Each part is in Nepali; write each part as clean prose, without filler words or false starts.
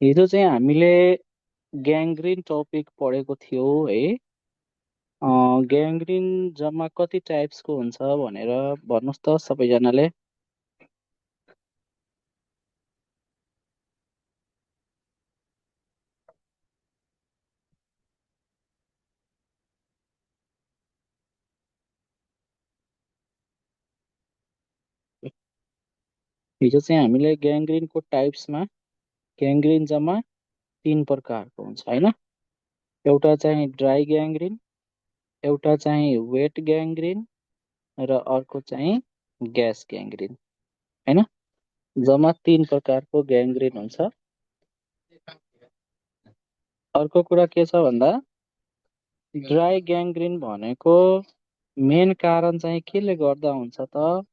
हिजो चाहिँ हामीले ग्याङ्ग्रिन टपिक पढेको थियो है। ग्याङ्ग्रिन जम्मा कति टाइप्सको हुन्छ भनेर भन्नुहोस् त सबैजनाले। हिजो चाहिँ हामीले ग्याङ्ग्रिन जम्मा 3 प्रकारको हुन्छ होइन। एउटा चाहिँ ड्राई ग्याङ्ग्रिन, एउटा चाहिँ वेट ग्याङ्ग्रिन र अर्को चाहिँ ग्यास ग्याङ्ग्रिन होइन। जम्मा 3 प्रकारको ग्याङ्ग्रिन हुन्छ। अर्को कुरा के छ भन्दा ड्राई ग्याङ्ग्रिन भनेको मेन कारण चाहिँ केले गर्दा हुन्छ त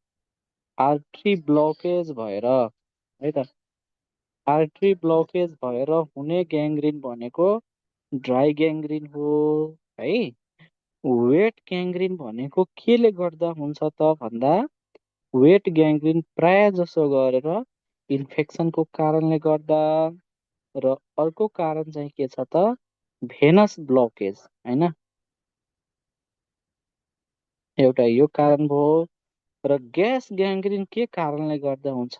आर्ट्री ब्लकेज भएर है त। आर्ट्री ब्लकेज भएर हुने ग्याङ्ग्रिन भनेको ड्राई ग्याङ्ग्रिन हो है। वेट ग्याङ्ग्रिन भनेको केले गर्दा हुन्छ त भन्दा वेट ग्याङ्ग्रिन प्राय जसो गरेर इन्फेक्सनको कारणले गर्दा र अर्को कारण चाहिँ के छ त भेनस ब्लकेज होइन। एउटा यो कारण भयो र ग्यास ग्याङ्ग्रिन के कारणले गर्दा हुन्छ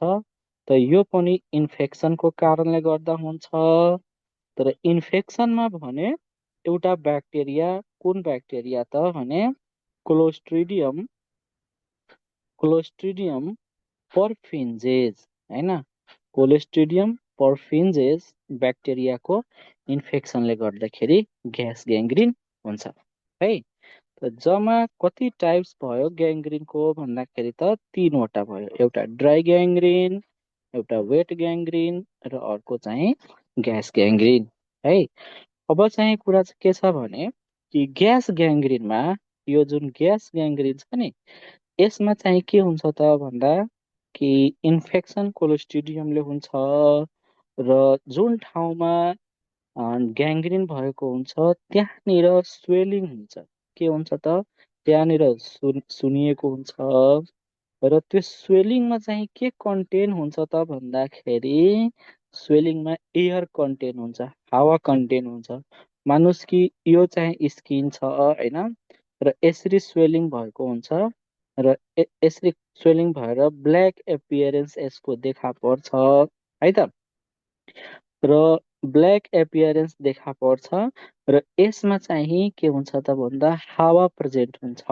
त यो पनि इन्फेक्सनको कारणले गर्दा हुन्छ। तर इन्फेक्सनमा भने एउटा ब्याक्टेरिया, कुन ब्याक्टेरिया त भने क्लोस्ट्रिडियम क्लोस्ट्रिडियम पर्फिन्जेज होइन। क्लोस्ट्रिडियम पर्फिन्जेज ब्याक्टेरियाको इन्फेक्सनले गर्दाखेरि ग्यास ग्याङ्ग्रिन हुन्छ है। त जम्मा कति टाइप्स भयो ग्याङ्ग्रिनको भन्दाखेरि त 3वटा भयो। एउटा ड्राई ग्याङ्ग्रिन, एउटा वेट ग्याङ्ग्रिन र अर्को चाहिँ ग्यास ग्याङ्ग्रिन है। अब चाहिँ कुरा चाहिँ के छ भने कि ग्यास ग्याङ्ग्रिनमा यो जुन ग्यास ग्याङ्ग्रिन छ नि यसमा चाहिँ के हुन्छ त भन्दा कि इन्फेक्सन क्लोस्ट्रिडियमले हुन्छ र जुन ठाउँमा ग्याङ्ग्रिन भएको हुन्छ त्यहाँनिर स्वेलिङ हुन्छ। के हुन्छ त त्यहाँनिर सुनिएको हुन्छ र त्यो स्वेलिङमा चाहिँ के कन्टेन हुन्छ त भन्दाखेरि स्वेलिङमा एयर कन्टेन हुन्छ, हावा कन्टेन हुन्छ। मानुस् कि यो चाहिँ स्किन छ होइन र यसरी स्वेलिङ भएको हुन्छ र यसरी स्वेलिङ भएर ब्ल्याक एपियरेन्स यसको देखा पर्छ है त। र ब्ल्याक एपियरेन्स देखा पर्छ र यसमा चाहिँ के हुन्छ त भन्दा हावा प्रेजेन्ट हुन्छ।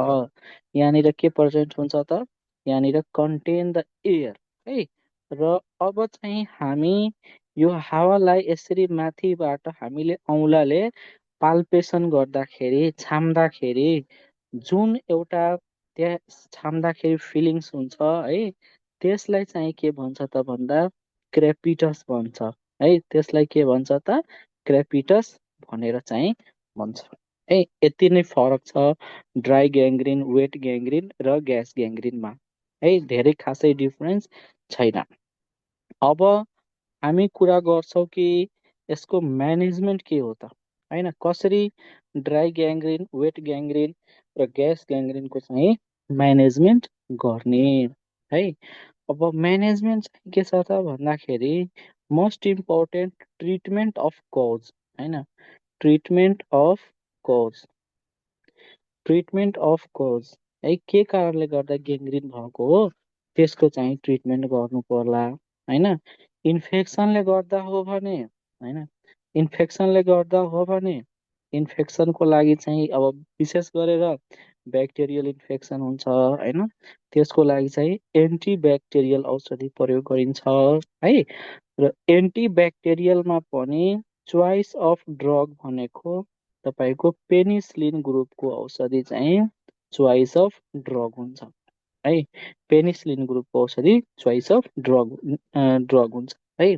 यहाँनिर के प्रेजेन्ट हुन्छ त यहाँनिर कन्टेन द एयर है। र अब चाहिँ हामी यो हावालाई यसरी माथिबाट हामीले औँलाले पाल्पेसन गर्दाखेरि छाम्दाखेरि जुन एउटा त्यहाँ छाम्दाखेरि फिलिङ्स हुन्छ है त्यसलाई चाहिँ के भन्छ त भन्दा क्रेपिटस भन्छ है। त्यसलाई के भन्छ त क्रेपिटस भनेर चाहिँ भन्छ है। यति नै फरक छ ड्राई ग्याङ्ग्रिन, वेट ग्याङ्ग्रिन र ग्यास ग्याङ्ग्रिनमा है। धेरै खासै डिफरेन्स छैन। अब हामी कुरा गर्छौँ कि यसको म्यानेजमेन्ट के हो त होइन। कसरी ड्राई ग्याङ्ग्रिन, वेट ग्याङ्ग्रिन र ग्यास ग्याङ्ग्रिनको चाहिँ म्यानेजमेन्ट गर्ने है। अब म्यानेजमेन्ट चाहिँ के छ त भन्दाखेरि most important treatment of cause होइन। Treatment of cause treatment of cause है। के कारणले गर्दा ग्याङ्ग्रिन भएको हो त्यसको चाहिँ ट्रिटमेन्ट गर्नु पर्ला होइन। इन्फेक्सनले गर्दा हो भने होइन, इन्फेक्सनले गर्दा हो भने इन्फेक्सनको लागि चाहिँ अब विशेष गरेर ब्याक्टेरियल इन्फेक्सन हुन्छ होइन त्यसको लागि चाहिँ एन्टिब्याक्टेरियल औषधि प्रयोग गरिन्छ है। र एन्टिब्याक्टेरियलमा पनि चोइस अफ ड्रग भनेको तपाईँको पेनिसिलिन ग्रुपको औषधि चाहिँ चोइस अफ ड्रग हुन्छ है। पेनिसिलिन ग्रुपको औषधि चोइस अफ ड्रग हुन्छ है।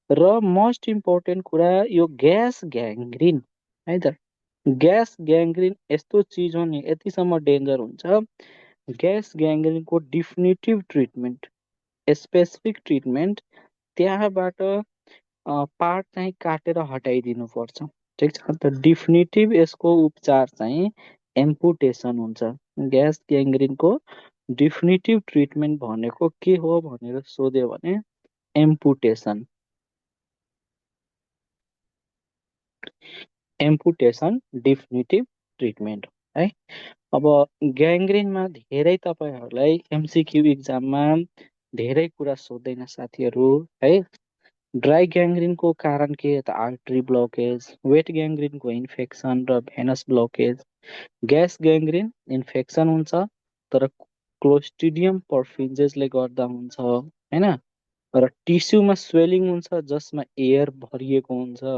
र मोस्ट इम्पोर्टेन्ट कुरा यो ग्यास ग्याङ्ग्रिन है त। ग्यास ग्याङ्ग्रिन यस्तो चिज हो नि यतिसम्म डेन्जर हुन्छ। ग्यास ग्याङ्ग्रिनको डिफिनिटिभ ट्रिटमेन्ट, स्पेसिफिक ट्रिटमेन्ट त्यहाँबाट पार्ट चाहिँ काटेर हटाइदिनु पर्छ ठिक छ। त डिफिनिटिभ यसको उपचार चाहिँ एम्पुटेसन हुन्छ। ग्यास ग्याङ्ग्रिनको डिफिनिटिभ ट्रिटमेन्ट भनेको के हो भनेर सोध्यो भने एम्पुटेसन एम्पुटेसन डिफिनिटिभ ट्रिटमेन्ट हो है। अब ग्याङ्ग्रिनमा धेरै तपाईँहरूलाई एमसिक्यू इक्जाममा धेरै कुरा सोध्दैन साथीहरू है। ड्राई ग्याङ्ग्रिनको कारण के त आर्टरी ब्लकेज, वेट ग्याङ्ग्रिनको इन्फेक्सन र भेनस ब्लकेज, ग्यास ग्याङ्ग्रिन इन्फेक्सन हुन्छ तर क्लोस्ट्रिडियम पर्फिन्जेसले गर्दा हुन्छ होइन। र टिस्युमा स्वेलिङ हुन्छ जसमा एयर भरिएको हुन्छ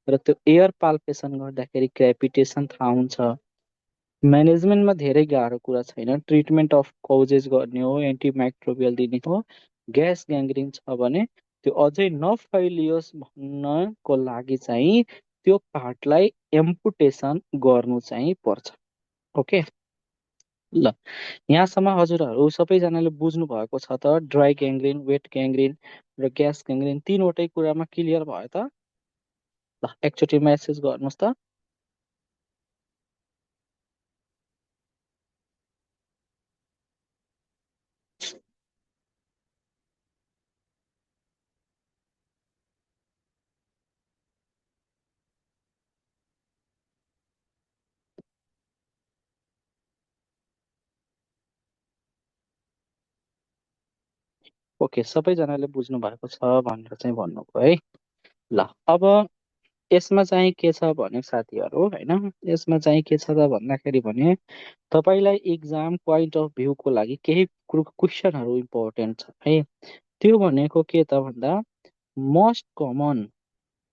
र त्यो एयर पाल्पेसन गर्दाखेरि क्रेपिटेसन थाहा हुन्छ। म्यानेजमेन्टमा धेरै गाह्रो कुरा छैन, ट्रिटमेन्ट अफ कजेज गर्ने हो, एन्टिमाइक्रोबियल दिने हो। ग्यास ग्याङ्ग्रिन छ भने त्यो अझै नफैलियोस् भन्नको लागि चाहिँ त्यो पार्टलाई एम्पुटेसन गर्नु चाहिँ पर्छ। ओके ल, यहाँसम्म हजुरहरू सबैजनाले बुझ्नु भएको छ त? ड्राई ग्याङ्ग्रिन, वेट ग्याङ्ग्रिन र ग्यास ग्याङ्ग्रिन तिनवटै कुरामा क्लियर भयो त? ल एकचोटि मेसेज गर्नुहोस् त। ओके, सबैजनाले बुझ्नु भएको छ भनेर चाहिँ भन्नुभयो है। ल अब यसमा चाहिँ के छ भने साथीहरू होइन, यसमा चाहिँ के छ त भन्दाखेरि भने तपाईँलाई इक्जाम पोइन्ट अफ भ्यूको लागि केही क्वेसनहरू इम्पोर्टेन्ट छ है। त्यो भनेको के त भन्दा मोस्ट कमन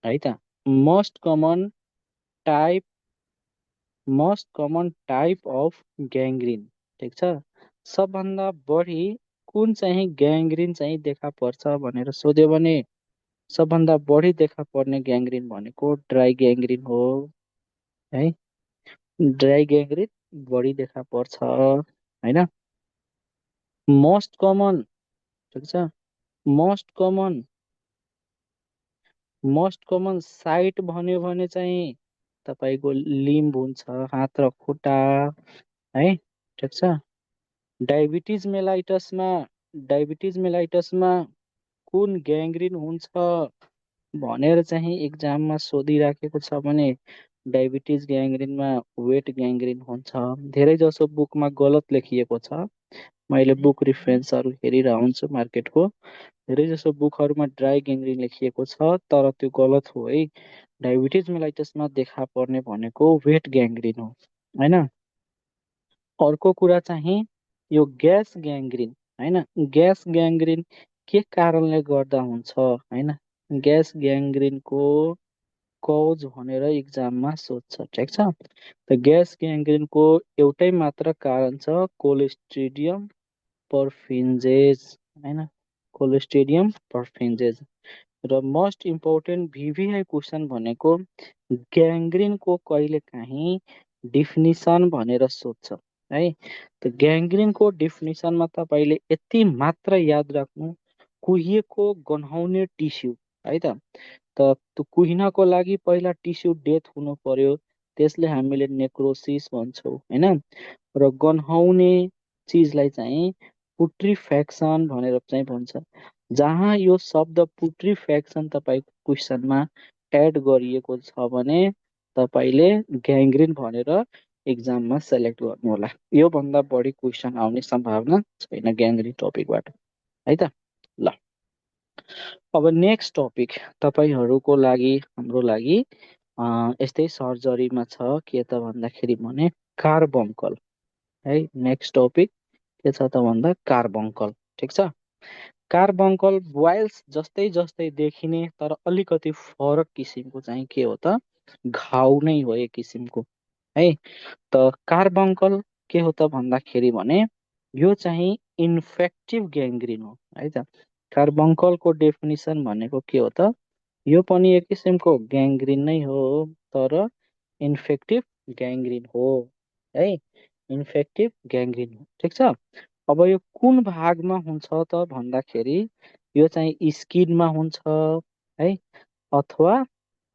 है त, most common type, most common type of gangrene, ठिक छ। सबभन्दा बढी कुन चाहिँ ग्याङ्ग्रिन चाहिँ देखा पर्छ भनेर सोध्यो भने सबभन्दा बढी देखा पर्ने ग्याङ्ग्रिन भनेको ड्राई ग्याङ्ग्रिन हो है। ड्राई ग्याङ्ग्रिन बढी देखा पर्छ होइन। मोस्ट कमन, ठिक छ, most common, most common site भन्यो भने चाहिँ तपाईँको लिम्ब हुन्छ, हात र खुट्टा है, ठिक छ। डायबिटिज मेलाइटसमा, डायबिटिज मेलाइटसमा कुन ग्याङ्ग्रिन हुन्छ भनेर चाहिँ इक्जाममा सोधिराखेको छ भने डायबिटिज ग्याङ्ग्रिनमा वेट ग्याङ्ग्रिन हुन्छ। धेरै जसो बुकमा गलत लेखिएको छ, मैले बुक रिफरेन्सहरू हेरिरहन्छु हुन्छु मार्केटको। धेरै जसो बुकहरूमा ड्राई ग्याङ्ग्रिन लेखिएको छ तर त्यो गलत हो है। डायबिटिज मेलाइटसमा देखा पर्ने भनेको वेट ग्याङ्ग्रिन हो होइन। अर्को कुरा चाहिँ यो ग्यास ग्याङ्ग्रिन होइन, ग्यास ग्याङ्ग्रिन के कारणले गर्दा हुन्छ होइन। ग्यास ग्याङ्ग्रिनको कज भनेर इक्जाममा सोध्छ, ठिक छ। त ग्यास ग्याङ्ग्रिनको एउटै मात्र कारण छ, कोलेस्ट्रिडियम पर्फिन्जेस होइन, कोलेस्ट्रिडियम पर्फिन्जेस। र मोस्ट इम्पोर्टेन्ट भिभिआई क्वेसन भनेको ग्याङ्ग्रिनको कहिलेकाहीँ डिफिनिसन भनेर सोध्छ है। त ग्याङ्ग्रिनको डिफिनिसनमा तपाईँले यति मात्र याद राख्नु, कुहिएको गन्हाउने टिस्यु है त। त त्यो कुहिनको लागि पहिला टिस्यु डेथ हुनु पर्यो, त्यसले हामीले नेक्रोसिस भन्छौँ होइन। र गन्हाउने चिजलाई चाहिँ पुट्रिफ्याक्सन भनेर चाहिँ भन्छ। जहाँ यो शब्द पुट्रिफ्याक्सन तपाईँको क्वेसनमा एड गरिएको छ भने तपाईँले ग्याङ्ग्रिन भनेर इक्जाममा सेलेक्ट गर्नुहोला। योभन्दा बढी क्वेसन आउने सम्भावना छैन ग्याङ्ग्रिन टपिकबाट है त। ल अब नेक्स्ट टपिक तपाईँहरूको लागि, हाम्रो लागि यस्तै सर्जरीमा छ, के त भन्दाखेरि भने कार्बङ्कल है। नेक्स्ट टपिक के छ त भन्दा कार्बङ्कल, ठिक छ। कार्बङ्कल बोइल्स जस्तै जस्तै देखिने तर अलिकति फरक किसिमको चाहिँ के हो त, घाउ नै हो एक किसिमको है। त कार्बङ्कल के हो त भन्दाखेरि भने यो चाहिँ इन्फेक्टिभ ग्याङ्ग्रिन हो है त। कार्बङ्कलको डेफिनिसन भनेको के हो त, यो पनि एक किसिमको ग्याङ्ग्रिन नै हो तर इन्फेक्टिभ ग्याङ्ग्रिन हो है, इन्फेक्टिभ ग्याङ्ग्रिन हो, ठिक छ। अब यो कुन भागमा हुन्छ त भन्दाखेरि यो चाहिँ स्किनमा हुन्छ है, अथवा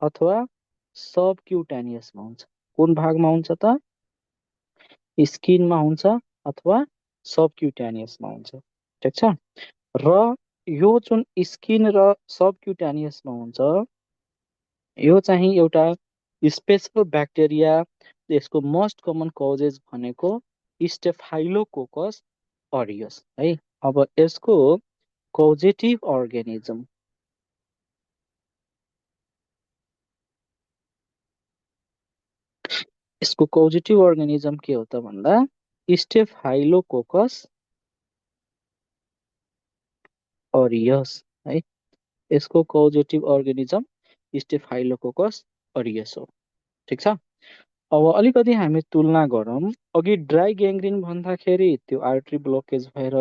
अथवा सबक्युटानियसमा हुन्छ। कुन भागमा हुन्छ त, स्किनमा हुन्छ अथवा सबक्युटानियसमा हुन्छ, ठिक छ। र यो जुन स्किन र सबक्युटानियसमा हुन्छ यो चाहिँ एउटा स्पेशल ब्याक्टेरिया यसको मोस्ट कमन कजेज भनेको स्टेफाइलोकोकस अरियस है। अब यसको कजेटिभ अर्गानिजम, यसको कजेटिभ अर्गानिजम के हो त भन्दा स्टेफाइलोकोकस अरियस है। यसको कजेटिभ अर्गानिजम स्टेफाइलोकोकस अरियस हो। ठिक छ। अब अलिकति हामी तुलना गरौँ। अघि ड्राई ग्याङ्ग्रिन भन्दाखेरि त्यो आर्टरी ब्लकेज भएर,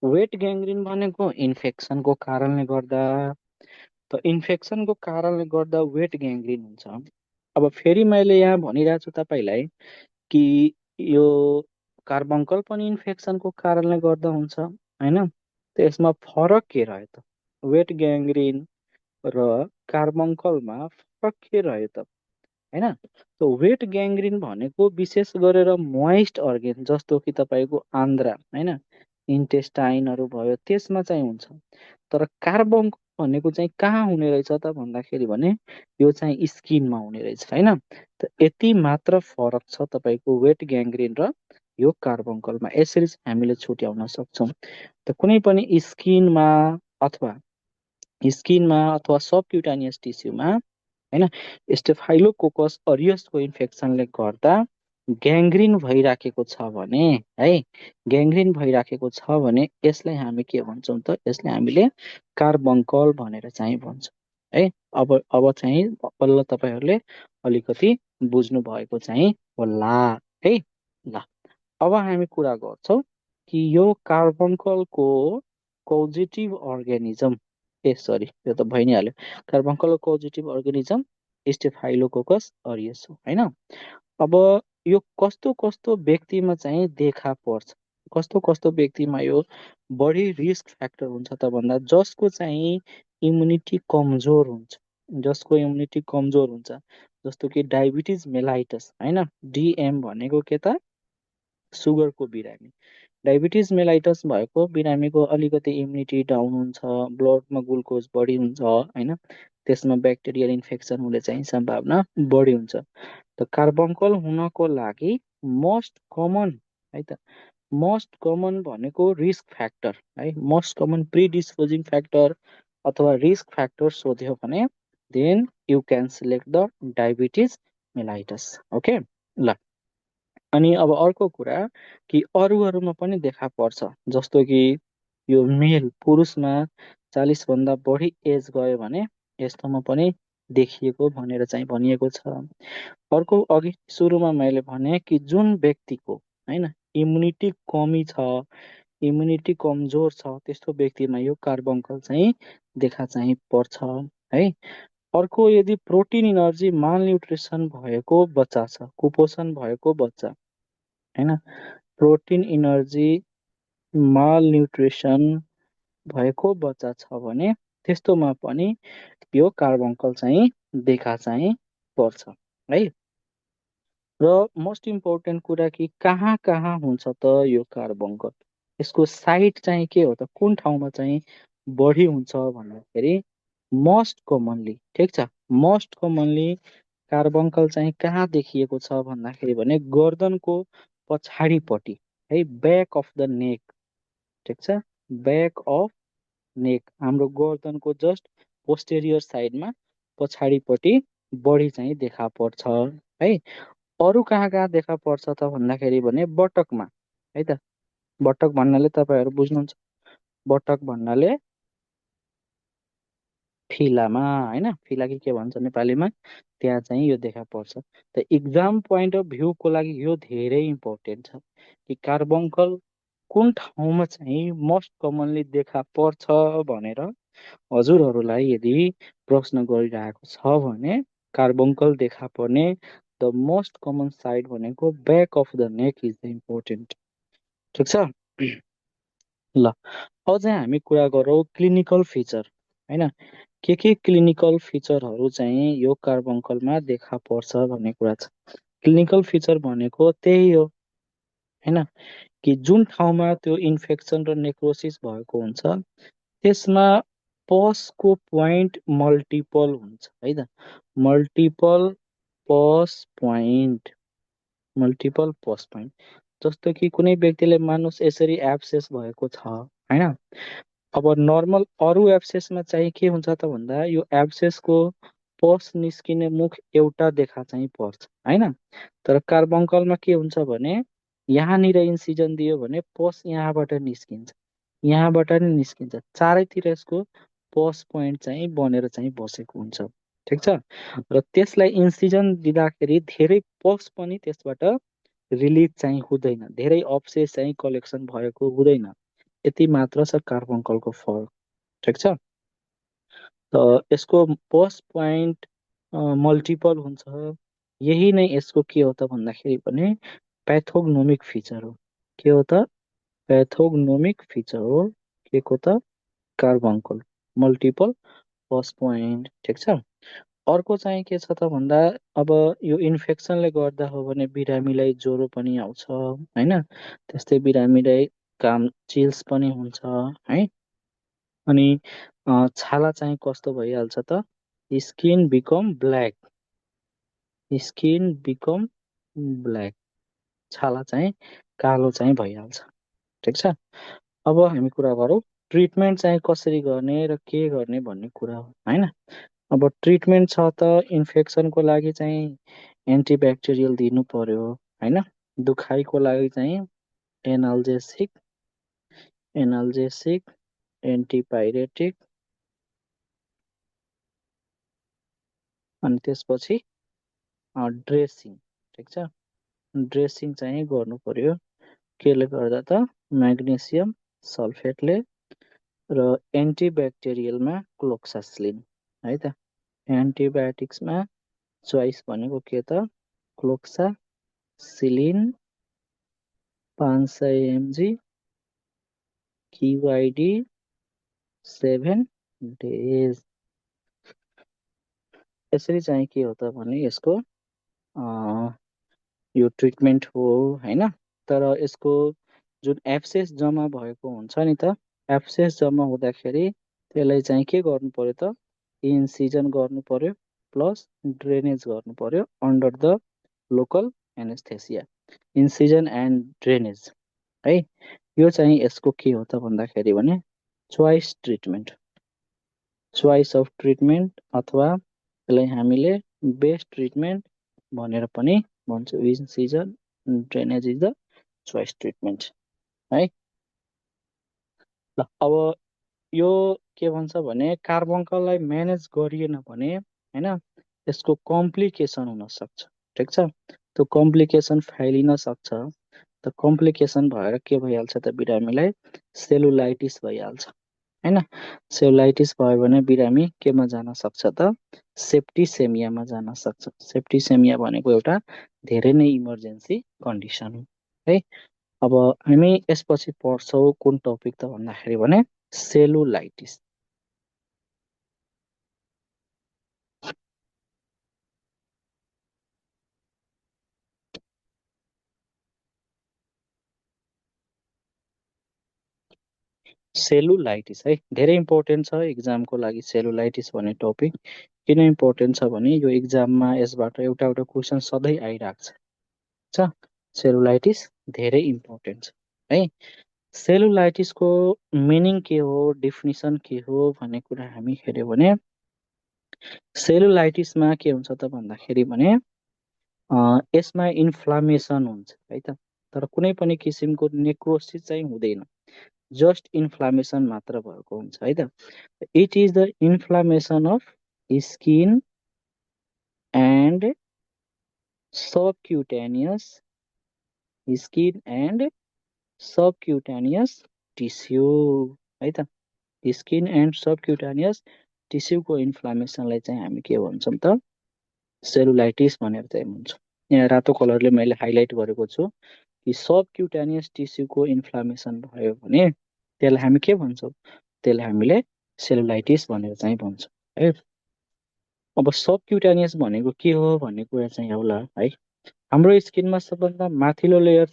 वेट ग्याङ्ग्रिन भनेको इन्फेक्सनको कारणले गर्दा, त इन्फेक्सनको कारणले गर्दा वेट ग्याङ्ग्रिन हुन्छ। अब फेरि मैले यहाँ भनिरहेको छु तपाईँलाई कि यो कार्बङ्कल पनि इन्फेक्सनको कारणले गर्दा हुन्छ होइन। त यसमा फरक के रह्यो त? वेट ग्याङ्ग्रिन र कार्बङ्कलमा फरक के रह्यो त होइन। त वेट ग्याङ्ग्रिन भनेको विशेष गरेर मोइस्ट अर्गेन जस्तो कि तपाईँको आन्द्रा होइन, इन्टेस्टाइनहरू भयो, त्यसमा चाहिँ हुन्छ। तर कार्बन भनेको चाहिँ कहाँ हुने रहेछ त भन्दाखेरि भने यो चाहिँ स्किनमा हुने रहेछ होइन। त यति मात्र फरक छ तपाईँको वेट ग्याङ्ग्रिन र यो कार्बङ्कलमा। यसरी चाहिँ हामीले छुट्याउन सक्छौँ। त कुनै पनि अथवा स्किनमा सबक्युटानियस टिस्युमा होइन स्टेफाइलोकोकस अरियसको इन्फेक्सनले गर्दा ग्याङ्ग्रिन भइराखेको छ भने है, ग्याङ्ग्रिन भइराखेको छ भने यसलाई हामी के भन्छौँ त? यसलाई हामीले कार्बङ्कल भनेर चाहिँ भन्छौँ है। अब चाहिँ बल्ल तपाईँहरूले अलिकति बुझ्नु भएको चाहिँ होला है। ल, अब हामी कुरा गर्छौँ कि यो कार्बङ्कलको कजेटिभ अर्गानिजम, ए सरी यो त भइ नै हाल्यो। कार्बङ्कलको कजेटिभ अर्गानिजम स्टेफाइलोकोकस अरियस हो होइन। अब यो कस्तो कस्तो व्यक्तिमा चाहिँ देखा पर्छ, कस्तो कस्तो व्यक्तिमा यो बढी रिस्क फ्याक्टर हुन्छ त भन्दा जसको चाहिँ इम्युनिटी कमजोर हुन्छ, जसको इम्युनिटी कमजोर हुन्छ, जस्तो कि डायबिटिज मेलाइटस होइन। डिएम भनेको के त? सुगरको बिरामी। डायबिटिज मेलाइटस भएको बिरामीको अलिकति इम्युनिटी डाउन हुन्छ, ब्लडमा ग्लुकोज बढी हुन्छ होइन। त्यसमा ब्याक्टेरियल इन्फेक्सन हुने चाहिँ सम्भावना बढी हुन्छ। त कार्बङ्कल हुनको लागि मोस्ट कमन है त, मोस्ट कमन भनेको रिस्क फ्याक्टर है, मोस्ट कमन प्रिडिस्पोजिङ फ्याक्टर अथवा रिस्क फ्याक्टर सोध्यो भने then you can select the diabetes mellitus. Okay ल, अनि अब अर्को कुरा कि अरूमा पनि देखा पर्छ, जस्तो कि यो मेल पुरुषमा 40 भन्दा बढी एज गयो भने यस्तोमा पनि देखिएको भनेर चाहिँ भनिएको छ। अर्को अघि सुरुमा मैले भने कि जुन व्यक्तिको होइन इम्युनिटी कमी छ, इम्युनिटी कमजोर छ, त्यस्तो व्यक्तिमा यो कार्बङ्कल चाहिँ देखा चाहिँ पर्छ है। अर्को, यदि प्रोटिन इनर्जी माल न्युट्रिसन भएको बच्चा छ, कुपोषण भएको बच्चा होइन, प्रोटिन इनर्जी माल न्युट्रिसन भएको बच्चा छ भने त्यस्तोमा पनि यो कार्बङ्कल चाहिँ देखा चाहिँ पर्छ है। र मोस्ट इम्पोर्टेन्ट कुरा कि कहाँ कहाँ हुन्छ त यो कार्बङ्कल, यसको साइट चाहिँ के हो त, कुन ठाउँमा चाहिँ बढी हुन्छ भन्दाखेरि मोस्ट कमनली, ठिक छ, मोस्ट कमनली कार्बङ्कल चाहिँ कहाँ देखिएको छ भन्दाखेरि भने गर्दनको पछाडिपट्टि है, ब्याक अफ द नेक। ठिक छ, ब्याक अफ नेक, हाम्रो गर्दनको जस्ट पोस्टेरियर साइडमा पछाडिपट्टि बढी चाहिँ देखा पर्छ है। अरू कहाँ कहाँ देखा पर्छ त भन्दाखेरि भने बटकमा है त। बटक भन्नाले तपाईँहरू बुझ्नुहुन्छ, बटक भन्नाले फिलामा होइन, फिला कि के भन्छ नेपालीमा, त्यहाँ चाहिँ यो देखा पर्छ। त इक्जाम पोइन्ट अफ भ्यूको लागि यो धेरै इम्पोर्टेन्ट छ कि कार्बङ्कल कुन ठाउँमा चाहिँ मोस्ट कमनली देखा पर्छ भनेर हजुरहरूलाई यदि प्रश्न गरिरहेको छ भने कार्बङ्कल देखा पर्ने द मोस्ट कमन साइड भनेको back of the neck is the important. ठिक छ। ल, अब चाहिँ हामी कुरा गरौँ क्लिनिकल फिचर होइन, के क्लिनिकल फिचरहरू चाहिँ यो कार्बङ्कलमा देखा पर्छ भन्ने कुरा छ। क्लिनिकल फिचर भनेको त्यही हो होइन, कि जुन ठाउँमा त्यो इन्फेक्सन र नेक्रोसिस भएको हुन्छ त्यसमा पसको पोइन्ट मल्टिपल हुन्छ है त, मल्टिपल पस पोइन्ट, मल्टिपल पस पोइन्ट। जस्तो कि कुनै व्यक्तिले मान्नुहोस् यसरी एब्सेस भएको छ होइन। अब नर्मल अरू एब्सेसमा चाहिँ के हुन्छ त भन्दा यो एब्सेसको पस निस्किने मुख एउटा देखा चाहिँ पर्छ होइन। तर कार्बङ्कलमा के हुन्छ भने यहाँनिर इन्सिजन दियो भने पस यहाँबाट निस्किन्छ, यहाँबाट नि निस्किन्छ, चारैतिर यसको पस पोइन्ट चाहिँ बनेर चाहिँ बसेको हुन्छ। ठिक छ। र त्यसलाई इन्सिजन दिँदाखेरि धेरै पस पनि त्यसबाट रिलिज चाहिँ हुँदैन, धेरै अब्सेस चाहिँ कलेक्सन भएको हुँदैन। यति मात्र छ कार्बङ्कलको फरक। ठिक छ। त यसको पस पोइन्ट मल्टिपल हुन्छ। यही नै यसको के हो त भन्दाखेरि पनि प्याथोग्नोमिक फिचर हो। के हो त? प्याथोग्नोमिक फिचर हो के को त? कार्बङ्कल, मल्टिपल पस पोइन्ट। ठिक छ। अर्को चाहिँ के छ त भन्दा अब यो इन्फेक्सनले गर्दा हो भने बिरामीलाई ज्वरो पनि आउँछ होइन। त्यस्तै बिरामीलाई काम चिल्स पनि हुन्छ है। अनि छाला चाहिँ कस्तो भइहाल्छ त? Skin become black, skin become black, छाला चाहिँ कालो चाहिँ भइहाल्छ। ठिक छ। अब हामी कुरा गरौँ ट्रिटमेन्ट चाहिँ कसरी गर्ने र के गर्ने भन्ने कुरा हो होइन। अब ट्रिटमेन्ट छ त इन्फेक्सनको लागि चाहिँ एन्टिब्याक्टेरियल दिनु पर्यो होइन। दुखाइको लागि चाहिँ एनाल्जेसिक, एनाल्जेसिक, एन्टिपाइरेटिक, अनि त्यसपछि ड्रेसिङ। ठिक छ। ड्रेसिङ चाहिँ गर्नु पर्यो केले गर्दा त म्याग्नेसियम सल्फेटले र एन्टिब्याक्टेरियलमा क्लोक्सासिलिन है त। एन्टिबायोटिक्समा चोइस भनेको के त? Cloxacillin 500 mg QID 7 days। यसरी चाहिँ के हो त भने यसको यो ट्रिटमेन्ट हो होइन। तर यसको जुन एब्सेस जम्मा भएको हुन्छ नि त, एब्सेस जम्मा हुँदाखेरि त्यसलाई चाहिँ के गर्नु पर्यो त? इन्सिजन गर्नु पर्यो प्लस ड्रेनेज गर्नु पर्यो under the local anaesthesia. Incision and drainage है। यो चाहिँ यसको के हो त भन्दाखेरि भने choice treatment, choice of treatment अथवा यसलाई हामीले बेस्ट ट्रिटमेन्ट भनेर पनि भन्छौँ। Incision drainage is the choice treatment है। ल अब यो के भन्छ भने कार्बङ्कललाई म्यानेज गरिएन भने होइन यसको कम्प्लिकेसन हुनसक्छ। ठिक छ। त्यो कम्प्लिकेसन फैलिन सक्छ। त कम्प्लिकेसन भएर के भइहाल्छ त बिरामीलाई सेलुलाइटिस भइहाल्छ होइन। सेलुलाइटिस भयो भने बिरामी केमा जान सक्छ त? सेप्टिसेमियामा जान सक्छ। सेप्टिसेमिया भनेको एउटा धेरै नै इमर्जेन्सी कन्डिसन हो है। अब हामी यसपछि पढ्छौँ कुन टपिक त भन्दाखेरि भने सेलुलाइटिस। सेलुलाइटिस है धेरै इम्पोर्टेन्ट छ इक्जामको लागि। सेलुलाइटिस भन्ने टपिक किन इम्पोर्टेन्ट छ भने यो इक्जाममा यसबाट एउटा एउटा क्वेसन सधैँ आइरहेको छ। सेलुलाइटिस धेरै इम्पोर्टेन्ट छ है। सेलुलाइटिसको मिनिङ के हो, डेफिनिसन के हो भन्ने कुरा हामी हेऱ्यौँ भने सेलुलाइटिसमा के हुन्छ त भन्दाखेरि भने यसमा इन्फ्लामेसन हुन्छ है त। तर कुनै पनि किसिमको नेक्रोसिस चाहिँ हुँदैन, जस्ट इन्फ्लामेसन मात्र भएको हुन्छ है त। It is the inflammation of skin and सबक्युटेनियस, skin and सबक्युटेनियस tissue है त। स्किन एन्ड सबक्युटेनियस टिस्युको इन्फ्लामेसनलाई चाहिँ हामी के भन्छौँ त? सेलुलाइटिस भनेर चाहिँ भन्छौँ। यहाँ रातो कलरले मैले हाइलाइट गरेको छु कि सबक्युटेनियस टिस्युको इन्फ्लामेसन भयो भने त्यसलाई हामी के भन्छौँ? त्यसलाई हामीले सेलुलाइटिस भनेर चाहिँ भन्छौँ है। अब सबक्युटेनियस भनेको के हो भन्ने कुरा चाहिँ होला है। हाम्रो स्किनमा सबभन्दा माथिल्लो लेयर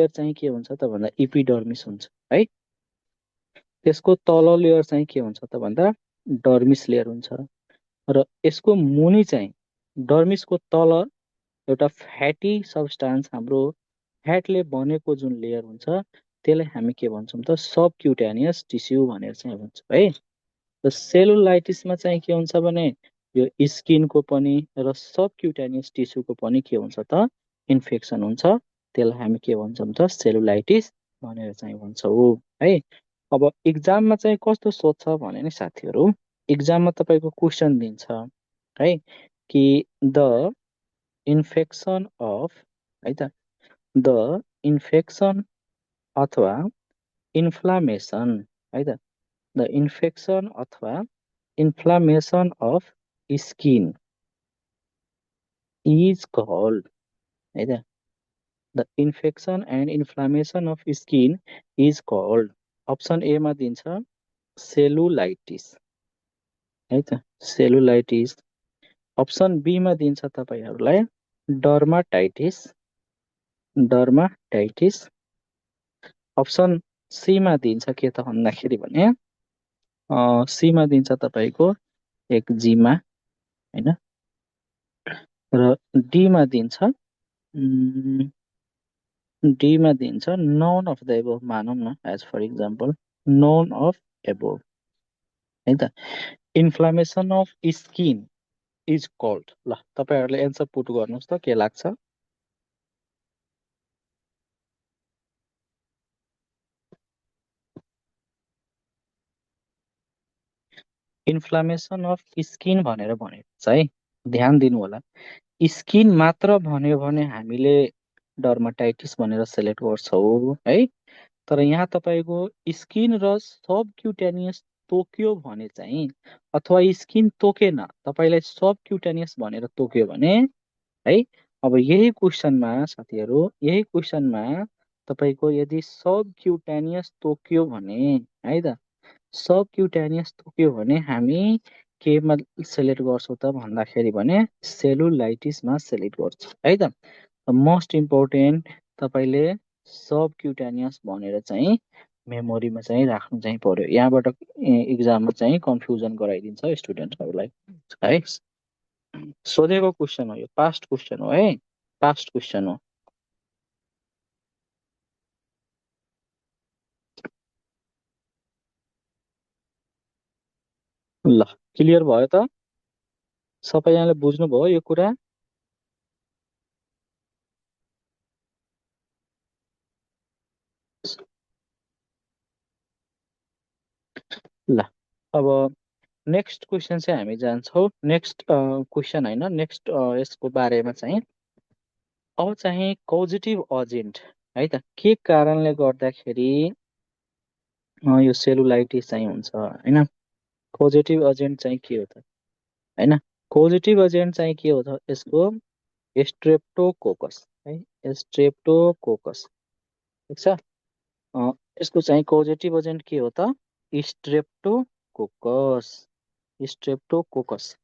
चाहिँ के हुन्छ त भन्दा इपिडर्मिस हुन्छ है। त्यसको तल लेयर चाहिँ के हुन्छ त भन्दा डर्मिस लेयर हुन्छ। र यसको मुनि चाहिँ डर्मिसको तल एउटा फ्याटी सब्स्टान्स हाम्रो फ्याटले बनेको जुन लेयर हुन्छ त्यसलाई हामी के भन्छौँ त सबक्युटेनियस टिस्यु भनेर चाहिँ भन्छौँ है। र सेलुलाइटिसमा चाहिँ के हुन्छ भने यो स्किनको पनि र सबक्युटेनियस टिस्युको पनि के हुन्छ त इन्फेक्सन हुन्छ, त्यसलाई हामी के भन्छौँ त सेलुलाइटिस भनेर चाहिँ भन्छौँ है। अब इक्जाममा चाहिँ कस्तो सोध्छ भने नि साथीहरू, इक्जाममा तपाईँको क्वेसन दिन्छ है कि द इन्फेक्सन अफ है त, द इन्फेक्सन अथवा इन्फ्लामेसन है त, द इन्फेक्सन अथवा inflammation of skin is called है त, the infection and inflammation of skin is called, option एमा दिन्छ सेलुलाइटिस है त, सेलुलाइटिस। अप्सन बीमा दिन्छ तपाईँहरूलाई डर्माटाइटिस, डर्माटाइटिस। अप्सन सीमा दिन्छ के त भन्दाखेरि भने सीमा दिन्छ तपाईँको एक्जिमा होइन, र डीमा दिन्छ डीमा दिन्छ नन अफ द एबोभ मानौँ न, as for example none of above है त। Inflammation of skin is called, ल तपाईँहरूले एन्सर पुट गर्नुहोस् त के लाग्छ। इन्फ्लामेसन अफ स्किन भनेर भनेको छ है, ध्यान दिनु होला। स्किन मात्र भन्यो भने हामीले डर्माटाइटिस भनेर सेलेक्ट गर्छौँ है, तर यहाँ तपाईँको स्किन र सबक्युटेनियस तोक्यो भने चाहिँ, अथवा स्किन तोकेन तपाईँलाई सबक्युटेनियस भनेर तोक्यो भने है, अब यही क्वेसनमा साथीहरू, यही क्वेसनमा तपाईँको यदि सबक्युटेनियस तोक्यो भने है त, सबक्युटेनियस तोक्यो भने हामी केमा सेलेक्ट गर्छौँ त भन्दाखेरि भने सेलुलाइटिसमा सेलेक्ट गर्छौँ है त। मोस्ट इम्पोर्टेन्ट तपाईँले सबक्युटेनियस भनेर चाहिँ मेमोरीमा चाहिँ राख्नु चाहिँ पर्यो, यहाँबाट इक्जाममा चाहिँ कन्फ्युजन गराइदिन्छ स्टुडेन्टहरूलाई है। सोधेको क्वेसन हो यो, पास्ट क्वेसन हो है, पास्ट क्वेसन हो। ल क्लियर भयो त, सबैजनाले बुझ्नुभयो यो कुरा। ल अब नेक्स्ट क्वेसन चाहिँ हामी जान्छौँ, नेक्स्ट क्वेसन होइन, नेक्स्ट यसको बारेमा चाहिँ अब चाहिँ कोजेटिभ एजेन्ट है त, के कारणले गर्दाखेरि यो सेलुलाइटिस चाहिँ हुन्छ होइन। कोजेटिभ एजेन्ट चाहिँ के हो त होइन, कोजेटिभ एजेन्ट चाहिँ के हो त, यसको स्ट्रेप्टोकोकस है, स्ट्रेप्टोकोकस ठिक छ। यसको चाहिँ कोजेटिभ एजेन्ट के हो त, स्ट्रेप्टोकोकस, स्ट्रेप्टोकोकस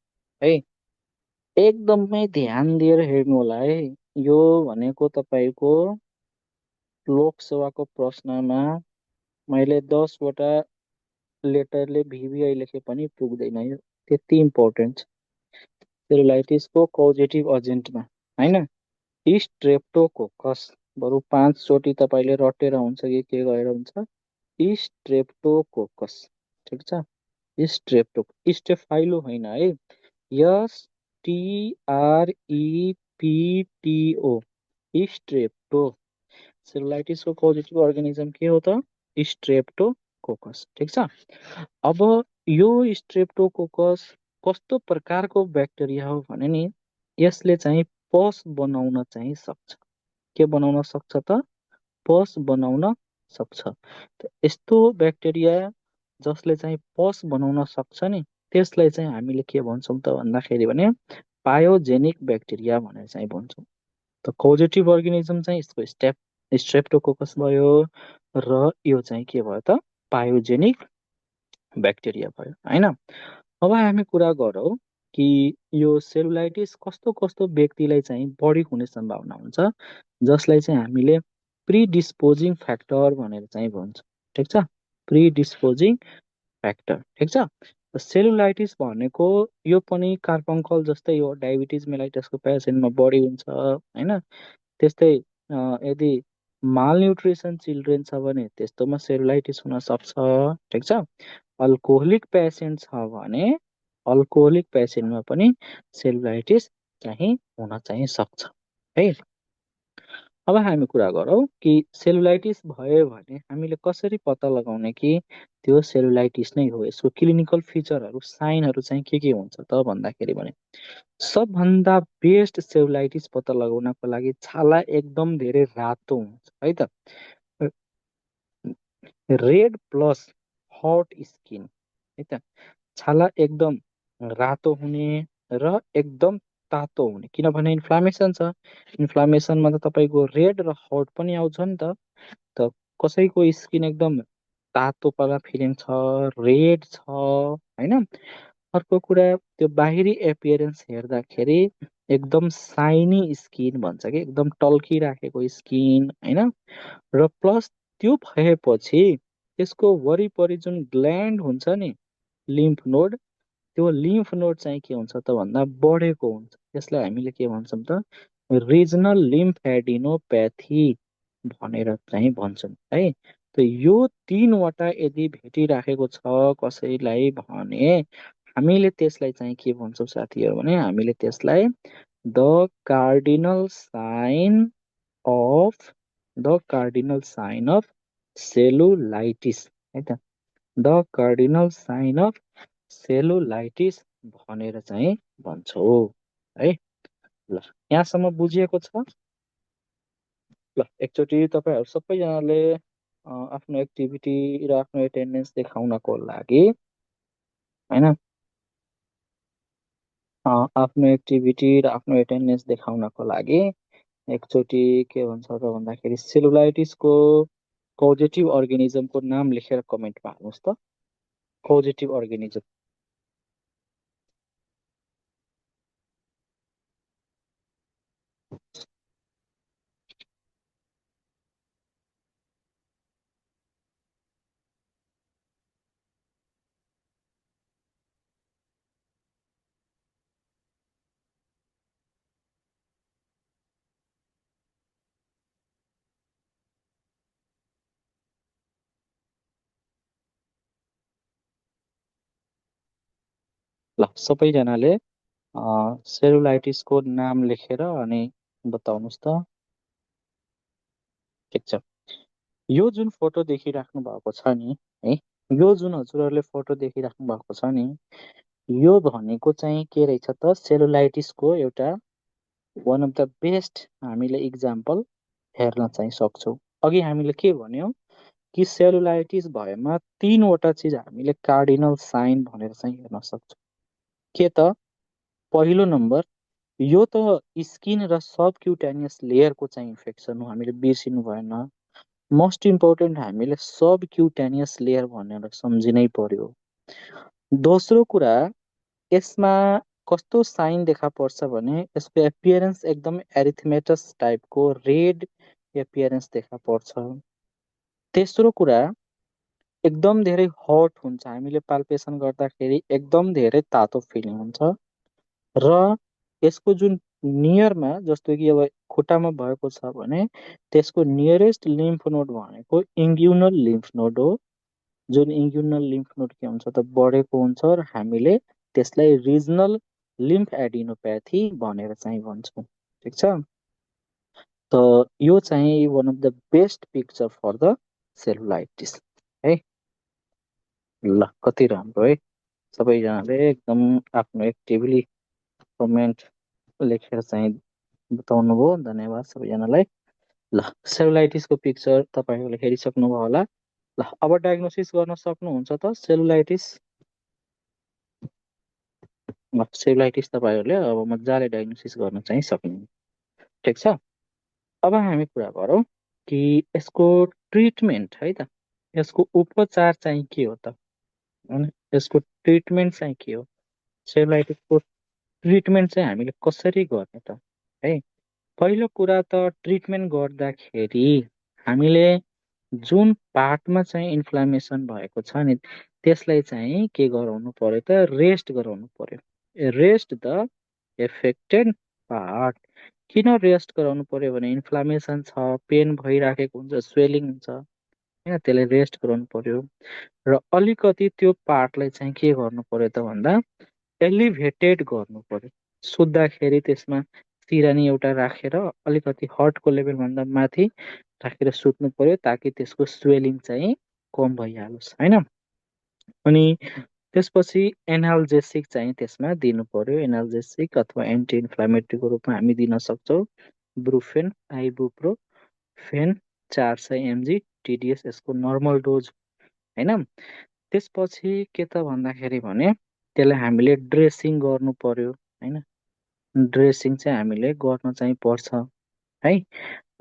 है। एकदमै ध्यान दिएर हेर्नु होला है, यो भनेको तपाईँको लोकसेवाको प्रश्नमा मैले 10वटा लेटरले भिबिआई लेखे पनि पुग्दैन, यो त्यति इम्पोर्टेन्ट छ सेलुलाइटिसको कोजेटिभ एजेन्टमा होइन। स्ट्रेप्टोकोकस बरु 5चोटि तपाईँले रटेर हुन्छ कि के गरेर हुन्छ, स्ट्रेप्टोकोकस ठिक छ। स्ट्रेप्टो, स्टेफाइलो होइन है, STREPTO स्ट्रेप्टो। सेलुलाइटिसको पोजिटिभ अर्गेनिजम के हो त, स्ट्रेप्टोकोकस ठिक छ। अब यो स्ट्रेप्टोकोकस कस्तो प्रकारको ब्याक्टेरिया हो भने नि, यसले चाहिँ पस बनाउन चाहिँ सक्छ, के बनाउन सक्छ त, पस बनाउन सक्छ। यस्तो ब्याक्टेरिया जसले चाहिँ पस बनाउन सक्छ नि, त्यसलाई चाहिँ हामीले के भन्छौँ त भन्दाखेरि भने पायोजेनिक ब्याक्टेरिया भनेर चाहिँ भन्छौँ। त कोजेटिभ अर्गेनिजम चाहिँ यसको स्ट्रेप्टोकोकस भयो, र यो चाहिँ के भयो त पायोजेनिक ब्याक्टेरिया भयो होइन। अब हामी कुरा गरौँ कि यो सेलुलाइटिस कस्तो कस्तो व्यक्तिलाई चाहिँ बढी हुने सम्भावना हुन्छ, जसलाई चाहिँ हामीले प्रिडिस्पोजिङ फ्याक्टर भनेर चाहिँ भन्छौँ ठिक छ, प्रिडिस्पोजिङ फ्याक्टर ठिक छ। सेलुलाइटिस भनेको यो पनि कार्पङ्कल जस्तै हो, डायबिटिज मेलाइटसको पेसेन्टमा बढी हुन्छ होइन। त्यस्तै यदि मालन्युट्रिसन चिल्ड्रेन छ भने त्यस्तोमा सेलुलाइटिस हुन सक्छ, ठिक छ। अल्कोहोलिक पेसेन्ट छ भने अल्कोहोलिक पेसेन्टमा पनि सेलुलाइटिस चाहिँ हुन चाहिँ सक्छ है। अब हामी कुरा गरौँ कि सेलुलाइटिस भयो भने हामीले कसरी पत्ता लगाउने कि त्यो सेलुलाइटिस नै हो, यसको क्लिनिकल फिचरहरू साइनहरू चाहिँ के हुन्छ त भन्दाखेरि भने सबभन्दा बेस्ट सेलुलाइटिस पत्ता लगाउनको लागि छाला एकदम धेरै रातो हुन्छ है त, रेड प्लस हट स्किन है त, छाला एकदम रातो हुने र एकदम तातो हुने, किनभने इन्फ्लामेसन छ, इन्फ्लामेसनमा त तपाईँको रेड र हट पनि आउँछ नि त कसैको स्किन एकदम तातोपना फिलिङ छ, रेड छ होइन। अर्को कुरा त्यो बाहिरी एपियरेन्स हेर्दाखेरि एकदम साइनी स्किन भन्छ कि, एकदम टल्किराखेको स्किन होइन। र प्लस त्यो भएपछि त्यसको वरिपरि जुन ग्ल्यान्ड हुन्छ नि, लिम्फ नोड, त्यो लिम्फ नोड चाहिँ के हुन्छ त भन्दा बढेको हुन्छ, त्यसलाई हामीले के भन्छौँ त रिजनल लिम्फेडिनोप्याथी भनेर चाहिँ भन्छौँ है। त यो तीनवटा यदि भेटिराखेको छ कसैलाई भने हामीले त्यसलाई चाहिँ के भन्छौँ साथीहरू भने हामीले त्यसलाई the cardinal sign of the cardinal sign of cellulitis है त, the cardinal sign of cellulitis भनेर चाहिँ भन्छौँ है। ल यहाँसम्म बुझिएको छ। ल एकचोटि तपाईँहरू सबैजनाले आफ्नो एक्टिभिटी र आफ्नो एटेन्डेन्स देखाउनको लागि होइन, आफ्नो एक्टिभिटी र आफ्नो एटेन्डेन्स देखाउनको लागि एकचोटि के भन्छ त भन्दाखेरि सेलुलाइटिसको पोजिटिभ अर्गेनिजमको नाम लेखेर कमेन्टमा हाल्नुहोस् त, पोजिटिभ अर्गेनिजम। ल सबैजनाले सेलुलाइटिसको नाम लेखेर अनि बताउनुहोस् त। ठिक छ, यो जुन फोटो देखिराख्नु भएको छ नि है, यो जुन हजुरहरूले फोटो देखिराख्नु भएको छ नि, यो भनेको चाहिँ के रहेछ त सेलुलाइटिसको एउटा वान अफ द बेस्ट हामीले इक्जाम्पल हेर्न चाहिँ सक्छौँ। अघि हामीले के भन्यौँ कि सेलुलाइटिस भएमा तीनवटा चिज हामीले कार्डिनल साइन भनेर चाहिँ हेर्न सक्छौँ। के त पहिलो नम्बर, यो त स्किन र सब क्युटेनियस लेयरको चाहिँ इन्फेक्सन हो, हामीले बिर्सिनु भएन। मोस्ट इम्पोर्टेन्ट हामीले सब क्युटेनियस लेयर भनेर सम्झिनै पर्यो। दोस्रो कुरा, यसमा कस्तो साइन देखा पर्छ भने यसको एपियरेन्स एकदम एरिथमेटस टाइपको रेड एपियरेन्स देखा पर्छ। तेस्रो कुरा, एकदम धेरै हट हुन्छ, हामीले पाल्पेसन गर्दाखेरि एकदम धेरै तातो फिलिङ हुन्छ। र यसको जुन नियरमा, जस्तो कि अब खुट्टामा भएको छ भने त्यसको नियरेस्ट लिम्फ नोड भनेको इङ्ग्युनल लिम्फ नोड हो, जुन इङ्ग्युनल लिम्फ नोड के हुन्छ त बढेको हुन्छ र हामीले त्यसलाई रिजनल लिम्फ एडिनोप्याथी भनेर चाहिँ भन्छौँ, ठिक छ। त यो चाहिँ one of the best picture for the cellulitis है। ल कति राम्रो है, सबैजनाले एकदम आफ्नो एक्टिभली कमेन्ट लेखेर चाहिँ बताउनु भयो, धन्यवाद सबैजनालाई। ल सेलुलाइटिसको पिक्चर तपाईँहरूले हेरिसक्नुभयो होला। ल अब डायग्नोसिस गर्न सक्नुहुन्छ त सेलुलाइटिस। सेलुलाइटिस तपाईँहरूले अब मजाले डायग्नोसिस गर्न चाहिँ सक्नुहुन्छ, ठिक छ। अब हामी कुरा गरौँ कि यसको ट्रिटमेन्ट है त, यसको उपचार चाहिँ के हो त, यसको ट्रिटमेन्ट चाहिँ के हो, सेलुलाइटिसको ट्रिटमेन्ट चाहिँ हामीले कसरी गर्ने त है। पहिलो कुरा त ट्रिटमेन्ट गर्दाखेरि हामीले जुन पार्टमा चाहिँ इन्फ्लामेसन भएको छ नि त्यसलाई चाहिँ के गराउनु पर्यो त रेस्ट गराउनु पर्यो रेस्ट द एफेक्टेड पार्ट किन रेस्ट गराउनु पर्यो भने इन्फ्लामेसन छ पेन भइराखेको हुन्छ स्वेलिङ हुन्छ होइन त्यसलाई रेस्ट गराउनु पर्यो र अलिकति त्यो पार्टलाई चाहिँ के गर्नु पर्यो त भन्दा एलिभेटेड गर्नु पर्यो सुत्दाखेरि त्यसमा सिरानी एउटा राखेर अलिकति हर्टको लेभलभन्दा माथि राखेर सुत्नु पर्यो ताकि त्यसको स्वेलिङ चाहिँ कम भइहालोस् होइन अनि त्यसपछि एनाल्जेसिक चाहिँ त्यसमा दिनु पर्यो एनाल्जेसिक अथवा एन्टी इन्फ्लामेटरीको रूपमा हामी दिन सक्छौँ ब्रुफेन आइबुप्रोफेन 400 mg टिडिएस यसको नर्मल डोज होइन त्यसपछि के त भन्दाखेरि भने त्यसलाई हामीले ड्रेसिङ गर्नु पर्यो होइन ड्रेसिङ चाहिँ हामीले गर्न चाहिँ पर्छ है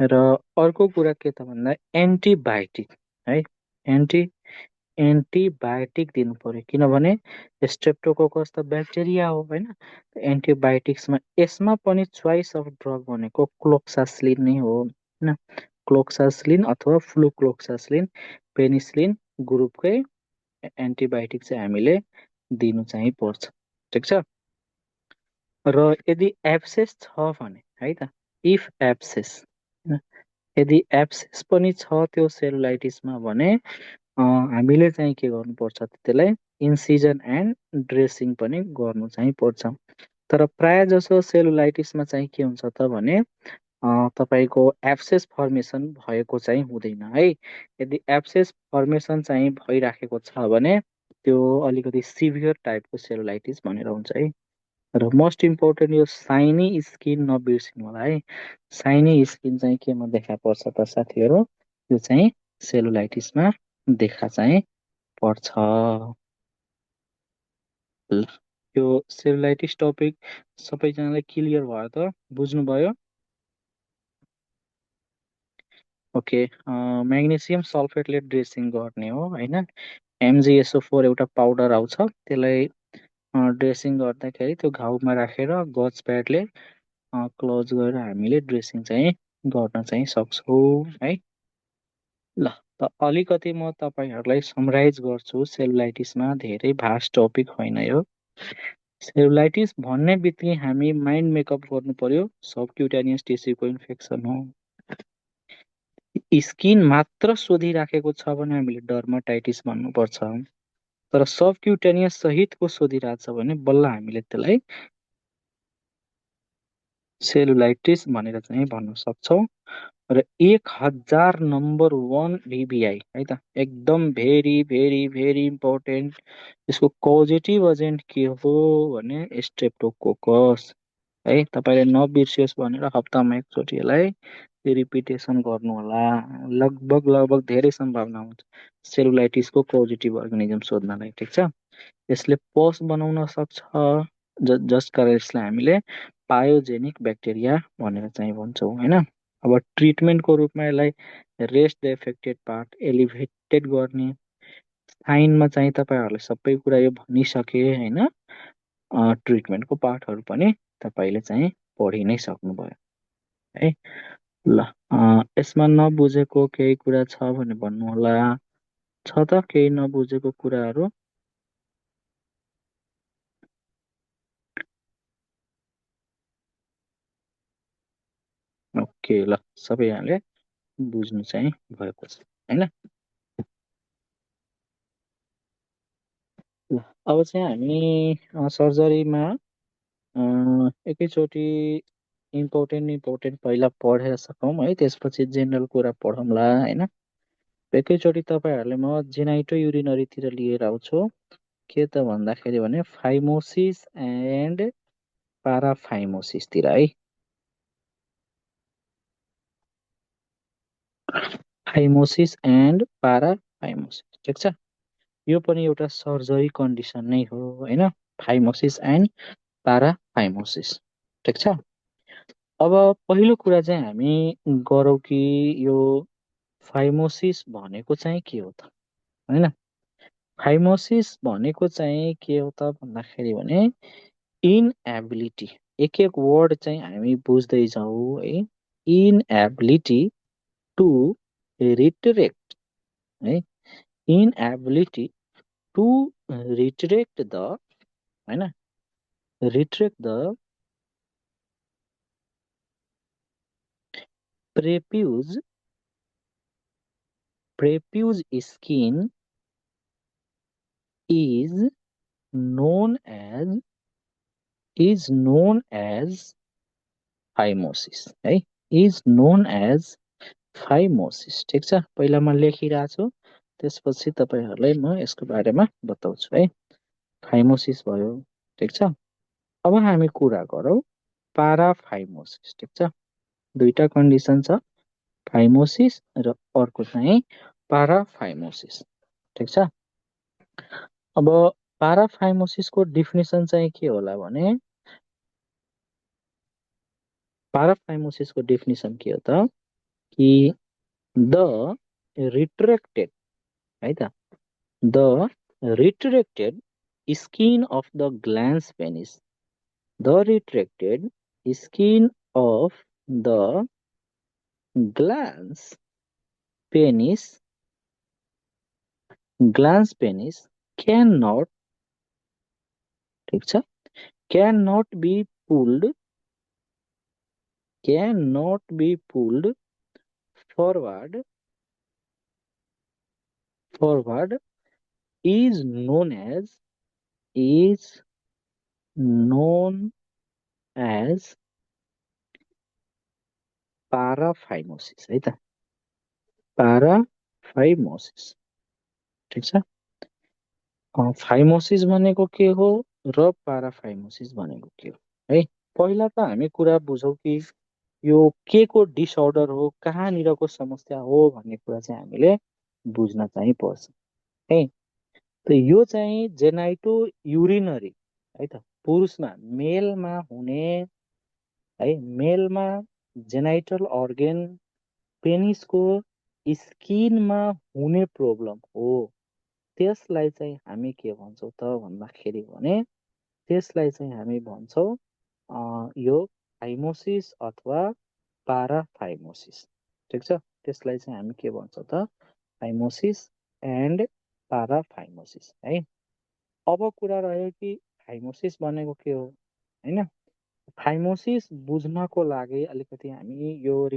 र अर्को कुरा के त भन्दा एन्टिबायोटिक है एन्टी एन्टिबायोटिक दिनु पर्यो किनभने स्ट्रेप्टोकोकस त ब्याक्टेरिया हो होइन एन्टिबायोटिक्समा यसमा पनि चोइस अफ ड्रग भनेको क्लोक्सासिलिन नै हो होइन क्लोक्सासिलिन अथवा फ्लुक्लोक्सासिलिन पेनिसिलिन ग्रुपकै एन्टिबायोटिक चाहिँ हामीले दिनु चाहिँ पर्छ ठिक छ र यदि एब्सेस छ भने है त इफ एब्सेस यदि एब्सेस पनि छ त्यो सेलुलाइटिसमा भने हामीले चाहिँ के गर्नुपर्छ त्यसलाई इन्सिजन एन्ड ड्रेसिङ पनि गर्नु चाहिँ पर्छ तर प्राय जसो सेलुलाइटिसमा चाहिँ के हुन्छ त भने तपाईँको एब्सेस फर्मेसन भएको चाहिँ हुँदैन है यदि एब्सेस फर्मेसन चाहिँ भइराखेको छ भने त्यो अलिकति सिभियर टाइपको सेलुलाइटिस भनेर हुन्छ है र मोस्ट इम्पोर्टेन्ट यो साइनी स्किन नबिर्सिनु होला है साइनी स्किन चाहिँ केमा देखा पर्छ त साथीहरू यो चाहिँ सेलुलाइटिसमा देखा चाहिँ पर्छ ल यो सेलुलाइटिस टपिक सबैजनालाई क्लियर भयो त बुझ्नुभयो ओके म्याग्नेसियम सल्फेटले ड्रेसिङ गर्ने हो होइन MgSO4 एउटा पाउडर आउँछ त्यसलाई ड्रेसिङ गर्दाखेरि त्यो घाउमा राखेर गज प्याडले क्लोज गरेर हामीले ड्रेसिङ चाहिँ गर्न चाहिँ सक्छौँ है ल त अलिकति म तपाईँहरूलाई समराइज गर्छु सेलुलाइटिसमा धेरै भास्ट टपिक होइन यो सेलुलाइटिस भन्ने बित्तिकै हामी माइन्ड मेकअप गर्नु पर्यो सबक्युटेनियस टिस्युको इन्फेक्सन हो स्किन मात्र सोधिराखेको छ भने हामीले डर्माटाइटिस भन्नुपर्छ तर सबक्युटेनियस सहितको सोधिरहेको छ भने बल्ल हामीले त्यसलाई सेलुलाइटिस भनेर चाहिँ भन्न सक्छौँ र 1000 नम्बर 1 VBI है त एकदम भेरी भेरी भेरी इम्पोर्टेन्ट यसको पोजिटिभ एजेन्ट के हो भने स्ट्रेप्टोकोकस है तपाईँले नबिर्सियोस् भनेर हप्तामा एकचोटि यसलाई रिपिटेसन गर्नु होला लगभग लगभग धेरै सम्भावना हुन्छ सेलुलाइटिसको पोजिटिभ अर्गानिजम सोध्नलाई ठिक छ यसले पस बनाउन सक्छ जसका यसलाई हामीले पायोजेनिक ब्याक्टेरिया भनेर चाहिँ भन्छौँ होइन अब ट्रिटमेन्टको रूपमा यसलाई rest the affected part elevated गर्ने साइनमा चाहिँ तपाईँहरूले सबै कुरा यो भनिसके होइन ट्रिटमेन्टको पार्टहरू पनि तपाईँले चाहिँ पढि नै सक्नुभयो है ल यसमा नबुझेको केही कुरा छ भने भन्नु होला छ त केही नबुझेको कुराहरू ओके ल सबैजनाले बुझ्नु चाहिँ भएको छ होइन ल अब चाहिँ हामी सर्जरीमा एकैचोटि इम्पोर्टेन्ट पहिला पढेर सकौँ है त्यसपछि जेनरल कुरा पढौँला होइन एकैचोटि तपाईँहरूले म जेनाइटो युरिनरीतिर लिएर आउँछु के त भन्दाखेरि भने फाइमोसिस एन्ड पाराफाइमोसिसतिर है फाइमोसिस एन्ड पाराफाइमोसिस ठिक छ यो पनि एउटा सर्जरी कन्डिसन नै हो होइन फाइमोसिस एन्ड पाराफाइमोसिस ठिक छ अब पहिलो कुरा चाहिँ हामी गरौँ कि यो फाइमोसिस भनेको चाहिँ के हो त होइन फाइमोसिस भनेको चाहिँ के हो त भन्दाखेरि भने इनएबिलिटी एक एक वर्ड चाहिँ हामी बुझ्दै जाउँ है इनएबिलिटी टु रिटरेक्ट है, इनएबिलिटी टु रिट्रेक्ट द, होइन, retract the prepuce prepuce skin is known as phimosis, है, is known as phimosis। ठिक छ, पहिला म लेखिरहेको छु, त्यसपछि तपाईहरुलाई म यसको बारेमा बताउँछु है। फाइमोसिस भयो, ठिक छ। अब हामी कुरा गरौँ पाराफाइमोसिस, ठिक छ। दुईटा कन्डिसन छ, फाइमोसिस र अर्को चाहिँ पाराफाइमोसिस, ठिक छ। अब पाराफाइमोसिसको डिफिनेसन चाहिँ के होला भने, पाराफाइमोसिसको डिफिनेसन के हो त कि द रिट्रेक्टेड, है त, the retracted skin of the glans penis, the retracted skin of the glans penis, glans penis cannot, ठीक छ, cannot be pulled, cannot be pulled forward, forward is known as, is known as पाराफाइमोसिस, है त, पाराफाइमोसिस, ठीक छ। फाइमोसिस भनेको के हो र पाराफाइमोसिस भनेको के हो, है। पहिला त हामी कुरा बुझौँ कि यो के को डिसअर्डर हो, कहाँनिरको समस्या हो भन्ने कुरा चाहिँ हामीले बुझ्न चाहिँ पर्छ, है। त यो चाहिँ जेनाइटो युरिनरी, है त, पुरुषमा मेलमा हुने, है, मेलमा जेनाइटल अर्गन पेनिसको स्किनमा हुने प्रब्लम हो। त्यसलाई चाहिँ हामी के भन्छौँ त भन्दाखेरि भने, त्यसलाई चाहिँ हामी भन्छौँ यो फाइमोसिस अथवा पाराफाइमोसिस, ठिक छ। त्यसलाई चाहिँ हामी के भन्छौँ त, फाइमोसिस एन्ड पाराफाइमोसिस, है। अब कुरा रह्यो कि फाइमोसिस भनेको के हो, होइन। फाइमोसिस बुझ्नको लागि अलिकति हामी यो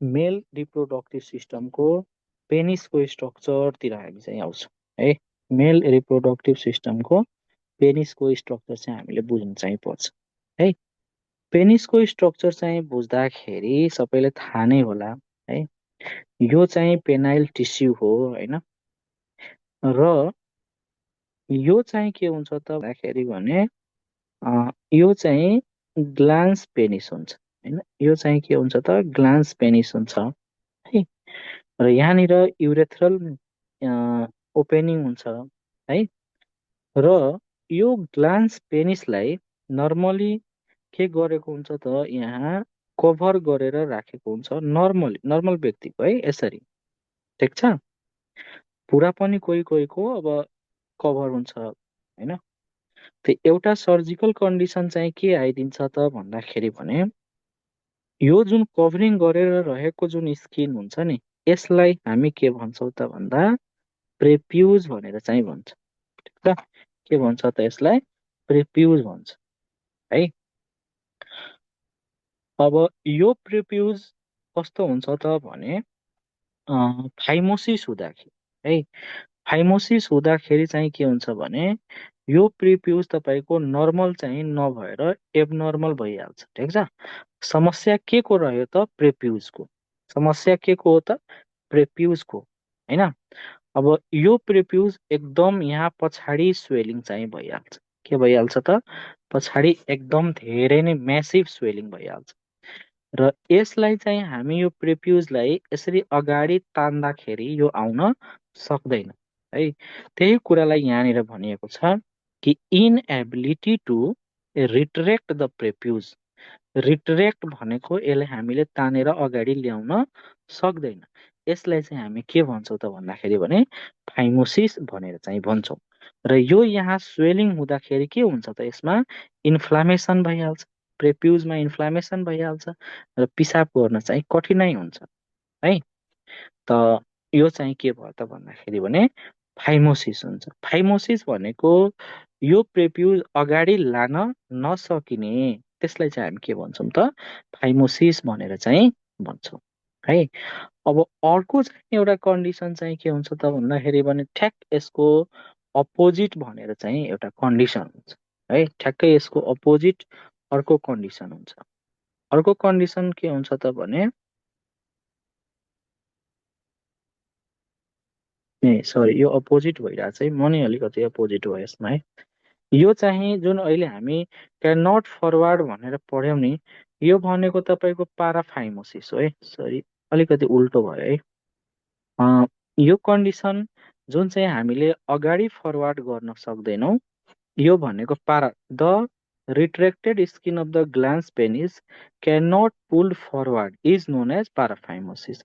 मेल रिप्रोडक्टिभ सिस्टमको पेनिसको स्ट्रक्चरतिर हामी चाहिँ आउँछौँ, है। मेल रिप्रोडक्टिभ सिस्टमको पेनिसको स्ट्रक्चर चाहिँ हामीले बुझ्नु चाहिँ पर्छ, है। पेनिसको स्ट्रक्चर चाहिँ बुझ्दाखेरि सबैलाई थाहा नै होला, है। यो चाहिँ पेनाइल टिस्यु हो, होइन, र यो चाहिँ के हुन्छ त भन्दाखेरि भने यो चाहिँ ग्लान्स पेनिस हुन्छ, होइन। यो चाहिँ के हुन्छ त ग्लान्स पेनिस हुन्छ, है। र यहाँनिर युरेथ्रल ओपेनिङ हुन्छ, है। र यो ग्लान्स पेनिसलाई नर्मली के गरेको हुन्छ त यहाँ कभर गरेर राखेको हुन्छ, नर्मल व्यक्तिको, है, यसरी, ठिक छ। पुरा पनि कोही कोहीको अब कभर हुन्छ, होइन। त्यो एउटा सर्जिकल कन्डिसन चाहिँ के आइदिन्छ त भन्दाखेरि भने, यो जुन कभरिङ गरेर रहेको जुन स्किन हुन्छ नि, यसलाई हामी के भन्छौँ त भन्दा प्रेप्युज भनेर चाहिँ भन्छ, ठिक छ। के भन्छ त यसलाई, प्रेप्युज भन्छ, है। अब यो प्रेप्युज कस्तो हुन्छ त भने फाइमोसिस हुँदाखेरि, है, फाइमोसिस हुँदाखेरि चाहिँ के हुन्छ भने यो प्रिप्युज तपाईँको नर्मल चाहिँ नभएर एबनर्मल भइहाल्छ, ठिक छ। समस्या के को रह्यो त, प्रेप्युजको समस्या के को हो त, प्रेप्युजको, होइन। अब यो प्रेप्युज एकदम यहाँ पछाडि स्वेलिङ चाहिँ भइहाल्छ, के भइहाल्छ त, पछाडि एकदम धेरै नै म्यासिभ स्वेलिङ भइहाल्छ। र यसलाई चाहिँ हामी यो प्रेप्युजलाई यसरी अगाडि तान्दाखेरि यो आउन सक्दैन, है। त्यही कुरालाई यहाँनिर भनिएको छ कि inability to retract the प्रेप्युज, retract भनेको यसलाई हामीले तानेर अगाडि ल्याउन सक्दैन। यसलाई चाहिँ हामी के भन्छौँ त भन्दाखेरि भने फाइमोसिस भनेर चाहिँ भन्छौँ। र यो यहाँ स्वेलिङ हुँदाखेरि के हुन्छ त, यसमा इन्फ्लामेसन भइहाल्छ, प्रेप्युजमा इन्फ्लामेसन भइहाल्छ र पिसाब गर्न चाहिँ कठिनाइ हुन्छ, है। त यो चाहिँ के भयो त भन्दाखेरि भने फाइमोसिस हुन्छ। फाइमोसिस भनेको यो प्रेप्युज अगाडि लान नसकिने, त्यसलाई चाहिँ हामी के भन्छौँ त फाइमोसिस भनेर चाहिँ भन्छौँ है। अब अर्को चाहिँ एउटा कन्डिसन चाहिँ के हुन्छ त भन्दाखेरि भने ठ्याक यसको अपोजिट भनेर चाहिँ एउटा कन्डिसन हुन्छ है। ठ्याक्कै यसको अपोजिट अर्को कन्डिसन हुन्छ। अर्को कन्डिसन के हुन्छ त भने ए सरी, यो अपोजिट भइरहेको चाहिँ म नै अलिकति अपोजिट भयो यसमा है। यो चाहिँ जुन अहिले हामी क्यान नट फरवार्ड भनेर पढ्यौँ नि, यो भनेको तपाईँको पाराफाइमोसिस हो है। सरी, अलिकति उल्टो भयो है। यो कन्डिसन जुन चाहिँ हामीले अगाडि फरवार्ड गर्न सक्दैनौँ, यो भनेको the retracted skin of the glans penis can not pulled forward is known as paraphimosis.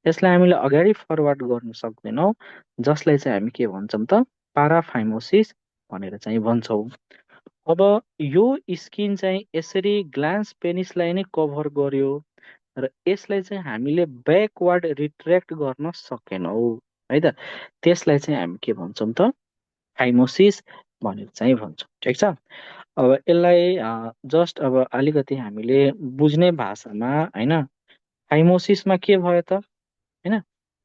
यसलाई हामीले अगाडि फरवार्ड गर्न सक्दैनौँ, जसलाई चाहिँ हामी के भन्छौँ त पाराफाइमोसिस भनेर चाहिँ भन्छौँ। अब यो स्किन चाहिँ यसरी ग्लान्स पेनिसलाई नै कभर गर्यो र यसलाई चाहिँ हामीले ब्याकवार्ड रिट्र्याक्ट गर्न सकेनौँ है त, त्यसलाई चाहिँ हामी के भन्छौँ त फाइमोसिस भनेर चाहिँ भन्छौँ। ठिक छ। अब यसलाई जस्ट अब अलिकति हामीले बुझ्ने भाषामा होइन, फाइमोसिसमा के भयो त होइन,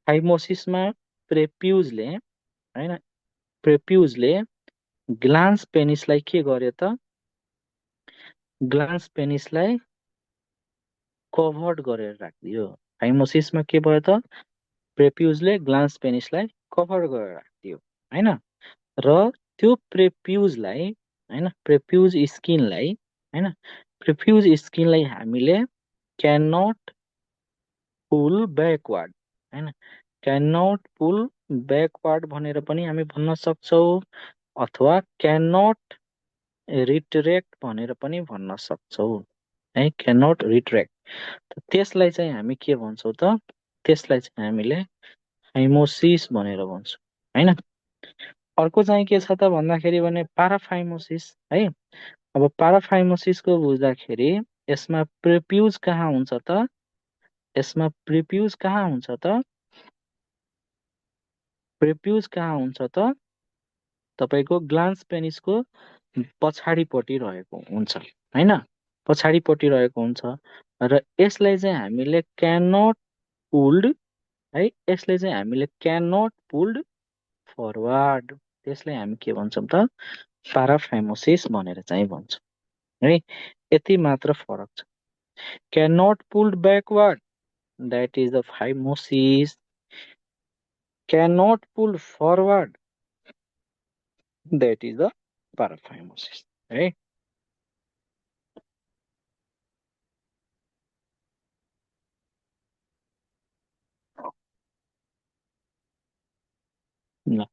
फाइमोसिसमा प्रेप्युजले होइन, प्रेप्युजले ग्लान्स पेनिसलाई के गर्यो त, ग्लान्स पेनिसलाई कभर्ड गरेर राखिदियो। फाइमोसिसमा के भयो त, प्रेप्युजले ग्लान्स पेनिसलाई कभर गरेर राखिदियो होइन। र त्यो प्रेप्युजलाई होइन, प्रेप्युज स्किनलाई होइन, प्रेप्युज स्किनलाई हामीले क्यान नट पुल ब्याकवार्ड होइन, क्यान नट पुल ब्याकवार्ड भनेर पनि हामी भन्न सक्छौँ, अथवा क्यान नट रिट्र्याक्ट भनेर पनि भन्न सक्छौँ है। क्यान नट रिट्र्याक्ट, त्यसलाई चाहिँ हामी के भन्छौँ त, त्यसलाई चाहिँ हामीले फाइमोसिस भनेर भन्छौँ होइन। अर्को चाहिँ के छ त भन्दाखेरि भने पाराफाइमोसिस है। अब पाराफाइमोसिसको बुझ्दाखेरि यसमा प्रेप्युज कहाँ हुन्छ त, यसमा प्रेप्युज कहाँ हुन्छ त, प्रेप्युज कहाँ हुन्छ त तपाईँको ग्लान्स पेनिसको पछाडिपट्टि रहेको हुन्छ होइन, पछाडिपट्टि रहेको हुन्छ। र यसलाई चाहिँ हामीले क्यान नट पुल्ड है, यसले चाहिँ हामीले क्यान नट पुल्ड फरवार्ड, त्यसलाई हामी के भन्छौँ त पाराफाइमोसिस भनेर चाहिँ भन्छौँ है। यति मात्र फरक छ। Can not pulled backward, that is the phimosis. Can not pulled forward, that is the paraphimosis है। ल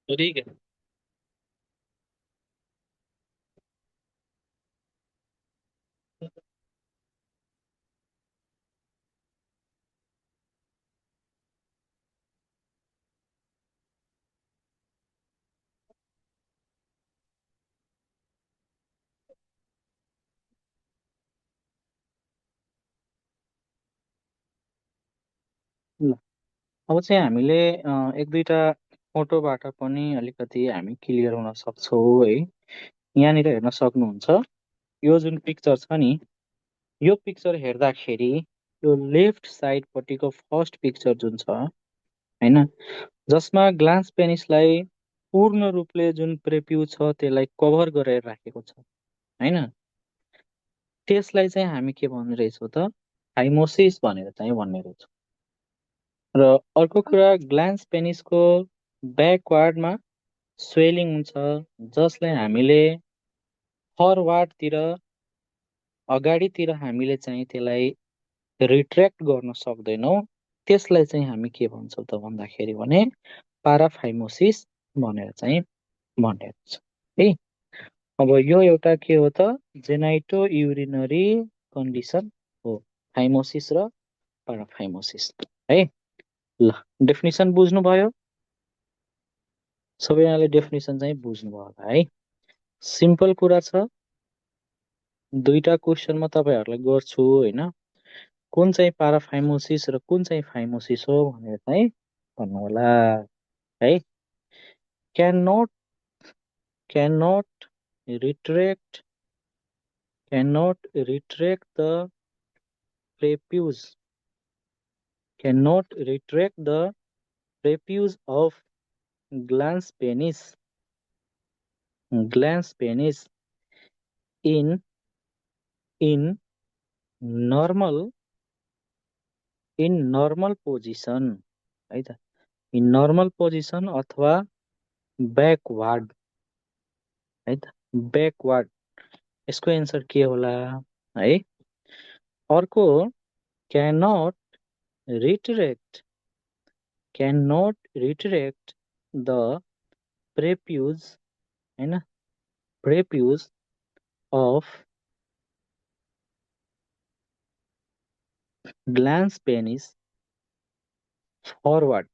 ठीक है। ल अब चाहिँ हामीले एक दुईटा फोटोबाट पनि अलिकति हामी क्लियर हुन सक्छौँ है। यहाँनिर हेर्न सक्नुहुन्छ, यो जुन पिक्चर छ नि, यो पिक्चर हेर्दाखेरि यो लेफ्ट साइडपट्टिको फर्स्ट पिक्चर जुन छ होइन, जसमा ग्लान्स पेनिसलाई पूर्ण रूपले जुन प्रेप्यू छ त्यसलाई कभर गरेर राखेको छ होइन, त्यसलाई चाहिँ हामी के भन्ने रहेछौँ त, हाइमोसिस भनेर चाहिँ भन्ने रहेछौँ। र अर्को कुरा, ग्लान्स पेनिसको ब्याकवार्डमा स्वेलिङ हुन्छ, जसलाई हामीले फरवार्डतिर अगाडितिर हामीले चाहिँ त्यसलाई रिट्र्याक्ट गर्न सक्दैनौँ। त्यसलाई चाहिँ हामी के भन्छौँ त भन्दाखेरि भने पाराफाइमोसिस भनेर चाहिँ भन्ने हुन्छ है। अब यो एउटा के हो त, जेनाइटो युरिनरी कन्डिसन हो, फाइमोसिस र पाराफाइमोसिस है। ल, डेफिनेसन बुझ्नुभयो सबैजनाले? डेफिनेसन चाहिँ बुझ्नुभयो होला है। सिम्पल कुरा छ, दुईटा क्वेसन म तपाईँहरूलाई गर्छु होइन, कुन चाहिँ पाराफाइमोसिस र कुन चाहिँ फाइमोसिस हो भनेर चाहिँ भन्नु होला है। Can not retract the prepuce cannot retract the prepuce of glans penis in in normal position है त, इन नर्मल पोजिसन अथवा ब्याकवार्ड है त, ब्याकवार्ड। यसको एन्सर के होला है। अर्को, क्यानट रिट्रेक्ट द प्रेप्युज होइन, प्रेप्युज अफ ग्लान्स पेनिस फरवर्ड,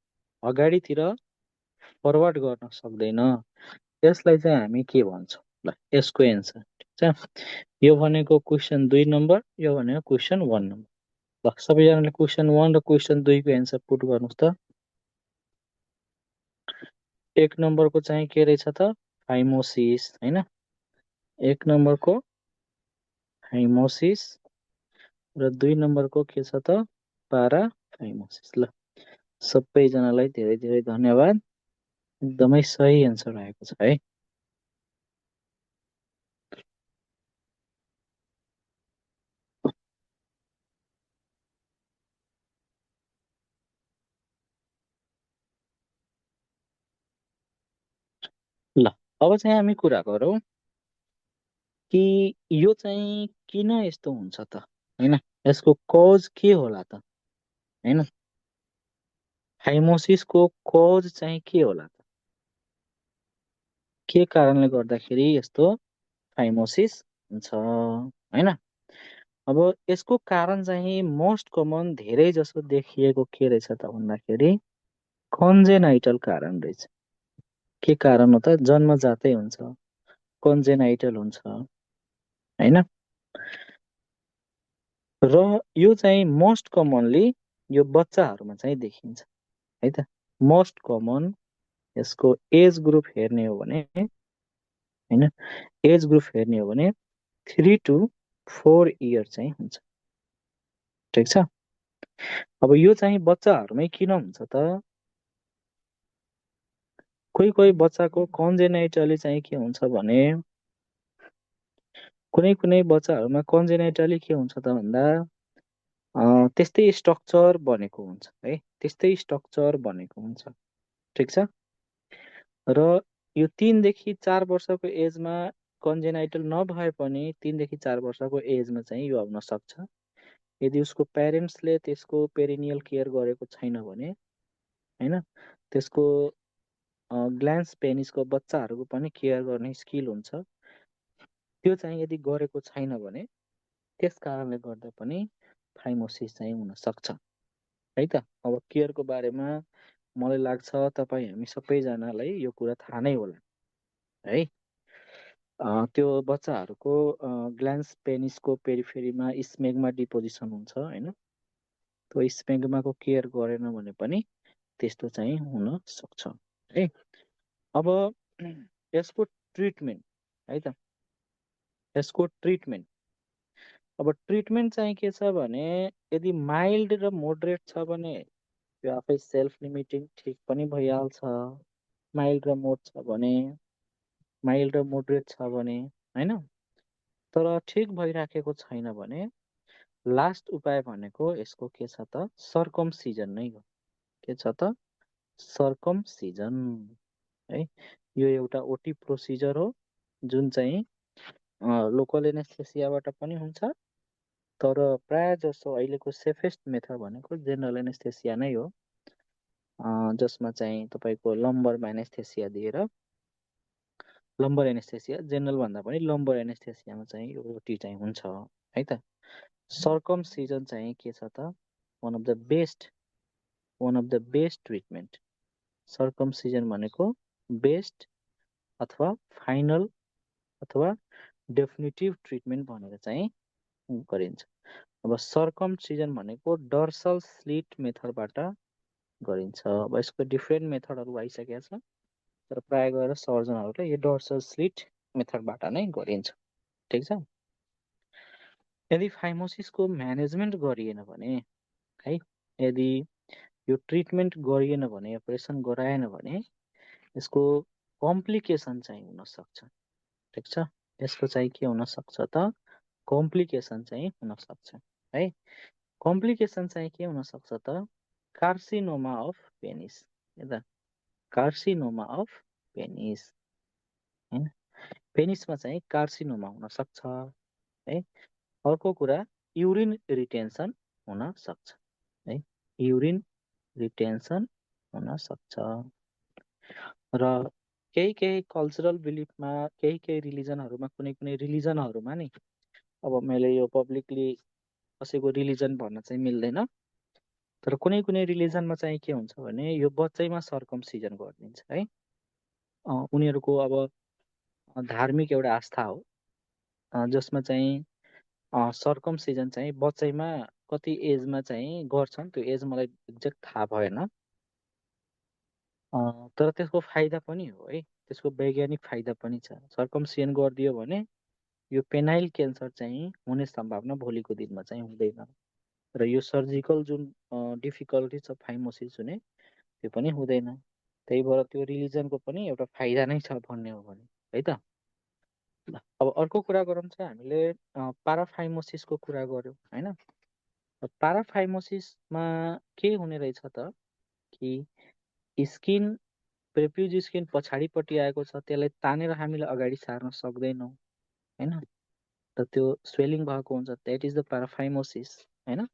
अगाडितिर फरवर्ड गर्न सक्दैन। यसलाई चाहिँ हामी के भन्छौँ? ल, यसको एन्सर ठिक छ, यो भनेको क्वेसन 2 नम्बर, यो भनेको क्वेसन 1 नम्बर। ल, सबैजनाले क्वेसन 1 र क्वेसन 2 को एन्सर पुट गर्नुहोस् त। 1 नम्बरको चाहिँ के रहेछ त, फाइमोसिस होइन, 1 नम्बरको फाइमोसिस र 2 नम्बरको के छ त, पाराफाइमोसिस। ल, सबैजनालाई धेरै धेरै धन्यवाद, एकदमै सही एन्सर आएको छ है। ल, अब चाहिँ हामी कुरा गरौँ कि यो चाहिँ किन यस्तो हुन्छ त होइन, यसको कज के होला त होइन, फाइमोसिसको कज चाहिँ के होला त, के कारणले गर्दाखेरि यस्तो फाइमोसिस हुन्छ होइन। अब यसको कारण चाहिँ मोस्ट कमन धेरै जसो देखिएको के रहेछ त भन्दाखेरि कन्जेनाइटल कारण रहेछ। के कारण हो त, जन्मजातै हुन्छ, कन्जेनाइटल हुन्छ होइन। र यो चाहिँ मोस्ट कमनली यो बच्चाहरूमा चाहिँ देखिन्छ है त। मोस्ट कमन यसको एज ग्रुप हेर्ने हो भने होइन, एज ग्रुप हेर्ने हो भने 3 to 4 इयर चाहिँ हुन्छ, ठिक छ। अब यो चाहिँ बच्चाहरूमै किन हुन्छ त, कोही कोही बच्चाको कन्जेनाइटली चाहिँ के हुन्छ भने, कुनै कुनै बच्चाहरूमा कन्जेनाइटली के हुन्छ त भन्दा त्यस्तै स्ट्रक्चर बनेको हुन्छ है, त्यस्तै स्ट्रक्चर बनेको हुन्छ, ठिक छ। र यो 3 देखि 4 वर्षको एजमा कन्जेनाइटल नभए पनि 3 देखि 4 वर्षको एजमा चाहिँ यो आउन सक्छ, यदि उसको प्यारेन्ट्सले त्यसको पेरिनियल केयर गरेको छैन भने होइन। त्यसको ग्लान्स पेनिसको बच्चाहरूको पनि केयर गर्ने स्किल हुन्छ, त्यो चाहिँ यदि गरेको छैन भने त्यस कारणले गर्दा पनि फाइमोसिस चाहिँ हुन सक्छ है त। अब केयरको बारेमा मलाई लाग्छ तपाईँ हामी सबैजनालाई यो कुरा थाहा नै होला है। त्यो बच्चाहरूको ग्लान्स पेनिसको पेरिफेरीमा स्मेग्मा डिपोजिसन हुन्छ होइन, त्यो स्मेग्माको केयर गरेन भने पनि त्यस्तो चाहिँ हुन सक्छ है। अब यसको ट्रिटमेन्ट है त, यसको ट्रिटमेन्ट, अब ट्रिटमेन्ट चाहिँ के छ भने यदि माइल्ड र मोडरेट छ भने यो आफै सेल्फ लिमिटिङ ठिक पनि भइहाल्छ। माइल्ड र मोड छ भने, माइल्ड र मोडरेट छ भने होइन, तर ठिक भइराखेको छैन भने लास्ट उपाय भनेको यसको के छ त, सर्कमसिजन नै हो। के छ त, सर्कमसिजन है। यो एउटा ओटी प्रोसिजर हो जुन चाहिँ लोकल एनेस्थेसियाबाट पनि हुन्छ, तर प्राय जसो अहिलेको सेफेस्ट मेथड भनेको जेनरल एनेस्थेसिया नै हो, जसमा चाहिँ तपाईँको लम्बरमा एनेस्थेसिया दिएर, लम्बर एनेस्थेसिया जेनरल भन्दा पनि लम्बर एनेस्थेसियामा चाहिँ यो ओटी चाहिँ हुन्छ है त। सर्कमसिजन चाहिँ के छ त, one of the best treatment. Circumcision भनेको बेस्ट अथवा फाइनल अथवा डेफिनेटिभ ट्रिटमेन्ट भनेर चाहिँ गरिन्छ। अब सर्कमसिजन भनेको डर्सल स्लिट मेथडबाट गरिन्छ। अब यसको डिफ्रेन्ट मेथडहरू आइसकेको छ, तर प्राय गरेर सर्जनहरूले यो डर्सल स्लिट मेथडबाट नै गरिन्छ। ठिक छ। यदि फाइमोसिसको म्यानेजमेन्ट गरिएन भने है, यदि यो ट्रिटमेन्ट गरिएन भने, अपरेसन गराएन भने यसको कम्प्लिकेसन चाहिँ हुन सक्छ। ठिक छ। यसको चाहिँ के हुन सक्छ त, कम्प्लिकेसन चाहिँ हुन सक्छ है। कम्प्लिकेसन चाहिँ के हुन सक्छ त, carcinoma of penis, carcinoma of penis हैन, पेनिसमा चाहिँ कार्सिनोमा हुन सक्छ है। अर्को कुरा, युरिन रिटेन्सन हुन सक्छ है, युरिन रिटेन्सन हुन सक्छ। र केही कल्चरल बिलिफमा, केही रिलिजनहरूमा, कुनै रिलिजनहरूमा नि, अब मैले यो पब्लिकली कसैको रिलिजन भन्न चाहिँ मिल्दैन, तर कुनै रिलिजनमा चाहिँ के हुन्छ भने यो बच्चैमा सर्कमसिजन गरिदिन्छ है। उनीहरूको अब धार्मिक एउटा आस्था हो, जसमा चाहिँ सर्कमसिजन चाहिँ बच्चैमा कति एजमा चाहिँ गर्छन्, त्यो एज मलाई एक्ज्याक्ट थाहा भएन, तर त्यसको फाइदा पनि हो है, त्यसको वैज्ञानिक फाइदा पनि छ। सर्कमसिजन गरिदियो भने यो पेनाइल क्यान्सर चाहिँ हुने सम्भावना भोलिको दिनमा चाहिँ हुँदैन, र यो सर्जिकल जुन डिफिकल्टी छ फाइमोसिस हुने त्यो पनि हुँदैन। त्यही भएर त्यो रिलिजनको पनि एउटा फाइदा नै छ भन्ने हो भने है त। अब अर्को कुरा गरौँ चाहिँ हामीले पाराफाइमोसिसको कुरा गऱ्यौँ होइन। पाराफाइमोसिसमा के हुने रहेछ त, कि स्किन, प्रेप्युज स्किन पछाडिपट्टि आएको छ, त्यसलाई तानेर हामीले अगाडि सार्न सक्दैनौँ होइन, र त्यो स्वेलिङ भएको हुन्छ, द्याट इज द पाराफाइमोसिस होइन।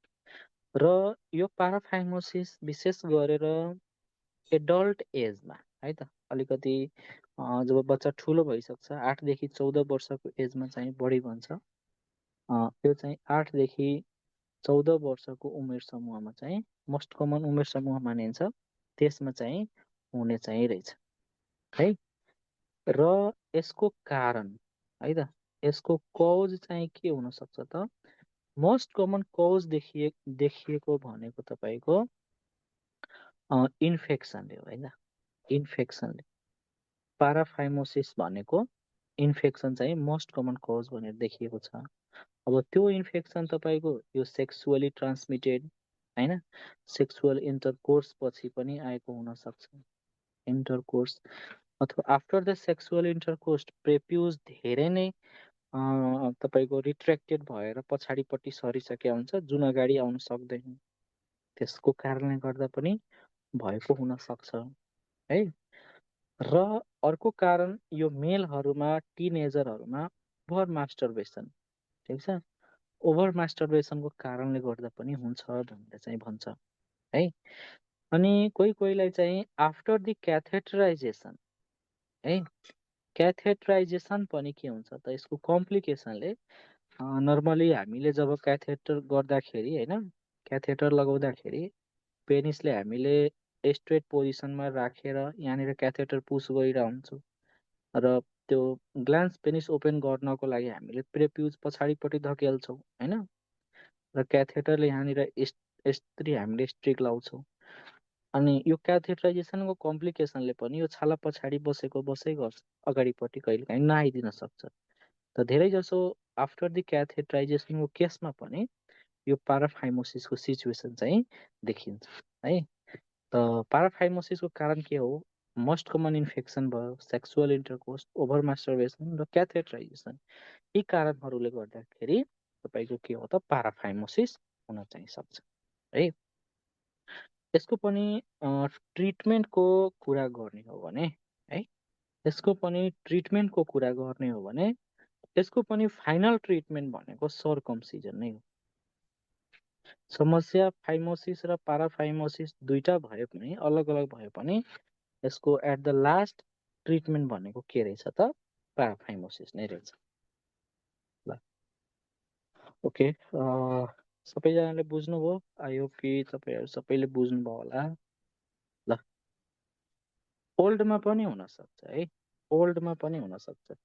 र यो पाराफाइमोसिस विशेष गरेर एडल्ट एजमा है त, अलिकति जब बच्चा ठुलो भइसक्छ, 8 देखि 14 वर्षको एजमा चाहिँ बढी भन्छ, यो चाहिँ 8 देखि 14 वर्षको उमेर समूहमा चाहिँ मोस्ट कमन उमेर समूह मानिन्छ, त्यसमा चाहिँ हुने चाहिँ रहेछ है। र यसको कारण है त, यसको कज चाहिँ के हुन सक्छ त, मोस्ट कमन कज देखिएको भनेको तपाईँको इन्फेक्सनले हो होइन, इन्फेक्सनले। पाराफाइमोसिस भनेको इन्फेक्सन चाहिँ मोस्ट कमन कज भनेर देखिएको छ। अब त्यो इन्फेक्सन तपाईँको यो सेक्सुअली ट्रान्समिटेड होइन, सेक्सुअल इन्टरकोर्स पछि पनि आएको हुनसक्छ, इन्टरकोर्स अथवा आफ्टर द सेक्सुअल इन्टरकोर्स प्रेप्युज धेरै नै तपाईँको रिट्र्याक्टेड भएर पछाडिपट्टि सरिसकेको हुन्छ, जुन अगाडि आउन सक्दैन, त्यसको कारणले गर्दा पनि भएको हुनसक्छ है। र अर्को कारण यो मेलहरूमा, टिनेजरहरूमा ओभर मास्टरबेसन, ठिक छ, ओभर मास्टरबेसनको कारणले गर्दा पनि हुन्छ भनेर चाहिँ भन्छ है। अनि कोहीलाई चाहिँ आफ्टर द क्याथेटराइजेसन है, क्याथेटराइजेसन पनि के हुन्छ त, यसको कम्प्लिकेसनले नर्मली हामीले जब क्याथेटर गर्दाखेरि होइन, क्याथेटर लगाउँदाखेरि पेनिसले हामीले स्ट्रेट पोजिसनमा राखेर यहाँनिर क्याथेटर पुस गरिरहेको हुन्छौँ, र त्यो ग्लान्स पेनिस ओपन गर्नको लागि हामीले प्रेप्युज पछाडिपट्टि धकेल्छौँ होइन, र क्याथेटरले यहाँनिर यस्तरी हामीले स्ट्रिक लाउँछौँ। अनि यो क्याथेटराइजेसनको कम्प्लिकेसनले पनि यो छाला पछाडि बसै गर्छ, अगाडिपट्टि कहिलेकाहीँ नआइदिन सक्छ। त धेरैजसो आफ्टर द क्याथेटराइजेसनको केसमा पनि यो पाराफाइमोसिसको सिचुएसन चाहिँ देखिन्छ है। त पाराफाइमोसिसको कारण के हो? मोस्ट कमन इन्फेक्सन भयो, सेक्सुअल इन्टरकोर्स, ओभर मास्टरबेसन र क्याथेटराइजेसन। यी कारणहरूले गर्दाखेरि तपाईँको के हो त पाराफाइमोसिस हुन चाहिँ सक्छ है। यसको पनि ट्रिटमेन्टको कुरा गर्ने हो भने है, यसको पनि ट्रिटमेन्टको कुरा गर्ने हो भने यसको पनि फाइनल ट्रिटमेन्ट भनेको सर्कमसिजन नै हो। समस्या फाइमोसिस र पाराफाइमोसिस दुईटा भए पनि अलग अलग भए पनि यसको एट द लास्ट ट्रिटमेन्ट भनेको के रहेछ त पाराफाइमोसिस नै रहेछ। ल ओके, सबैजनाले बुझ्नुभयो? आई होप कि तपाईँहरू सबैले बुझ्नुभयो होला। ल ओल्डमा पनि हुनसक्छ है, ओल्डमा पनि हुनसक्छ।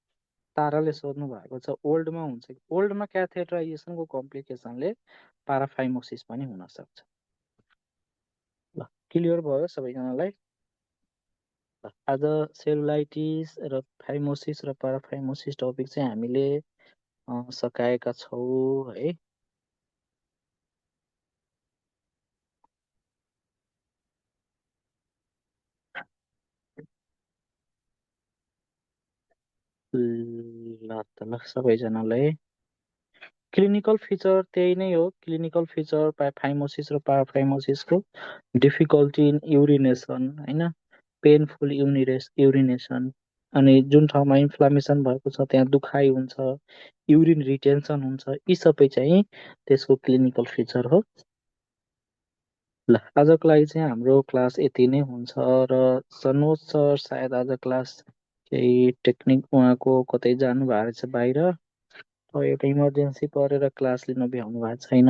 ताराले सोध्नु भएको छ ओल्डमा हुन्छ कि? ओल्डमा क्याथेटराइजेसनको कम्प्लिकेसनले पाराफाइमोसिस पनि हुनसक्छ। ल क्लियर भयो सबैजनालाई? आज सेलुलाइटिस र फाइमोसिस र पाराफाइमोसिस टपिक चाहिँ हामीले सकाएका छौँ है। ल त ल सबैजनालाई क्लिनिकल फिचर त्यही नै हो। क्लिनिकल फिचर फाइमोसिस र पाराफाइमोसिसको डिफिकल्टी इन युरिनेसन होइन, पेनफुल युरिनेसन, अनि जुन ठाउँमा इन्फ्लामेसन भएको छ त्यहाँ दुखाइ हुन्छ, युरिन रिटेन्सन हुन्छ, यी सबै चाहिँ त्यसको क्लिनिकल फिचर हो। ल आजको लागि चाहिँ हाम्रो क्लास यति नै हुन्छ र सनोज सर सायद आज क्लास केही टेक्निक उहाँको कतै जानु भएको रहेछ बाहिर, एउटा इमर्जेन्सी परेर क्लास लिन भ्याउनु भएको छैन।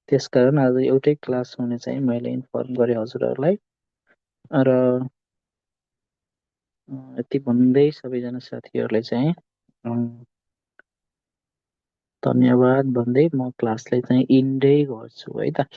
त्यसकारण आज एउटै क्लास हुने चाहिँ मैले इन्फर्म गरेँ हजुरहरूलाई। र यति भन्दै सबैजना साथीहरूलाई चाहिँ धन्यवाद भन्दै म क्लासलाई चाहिँ इन्डै गर्छु है त।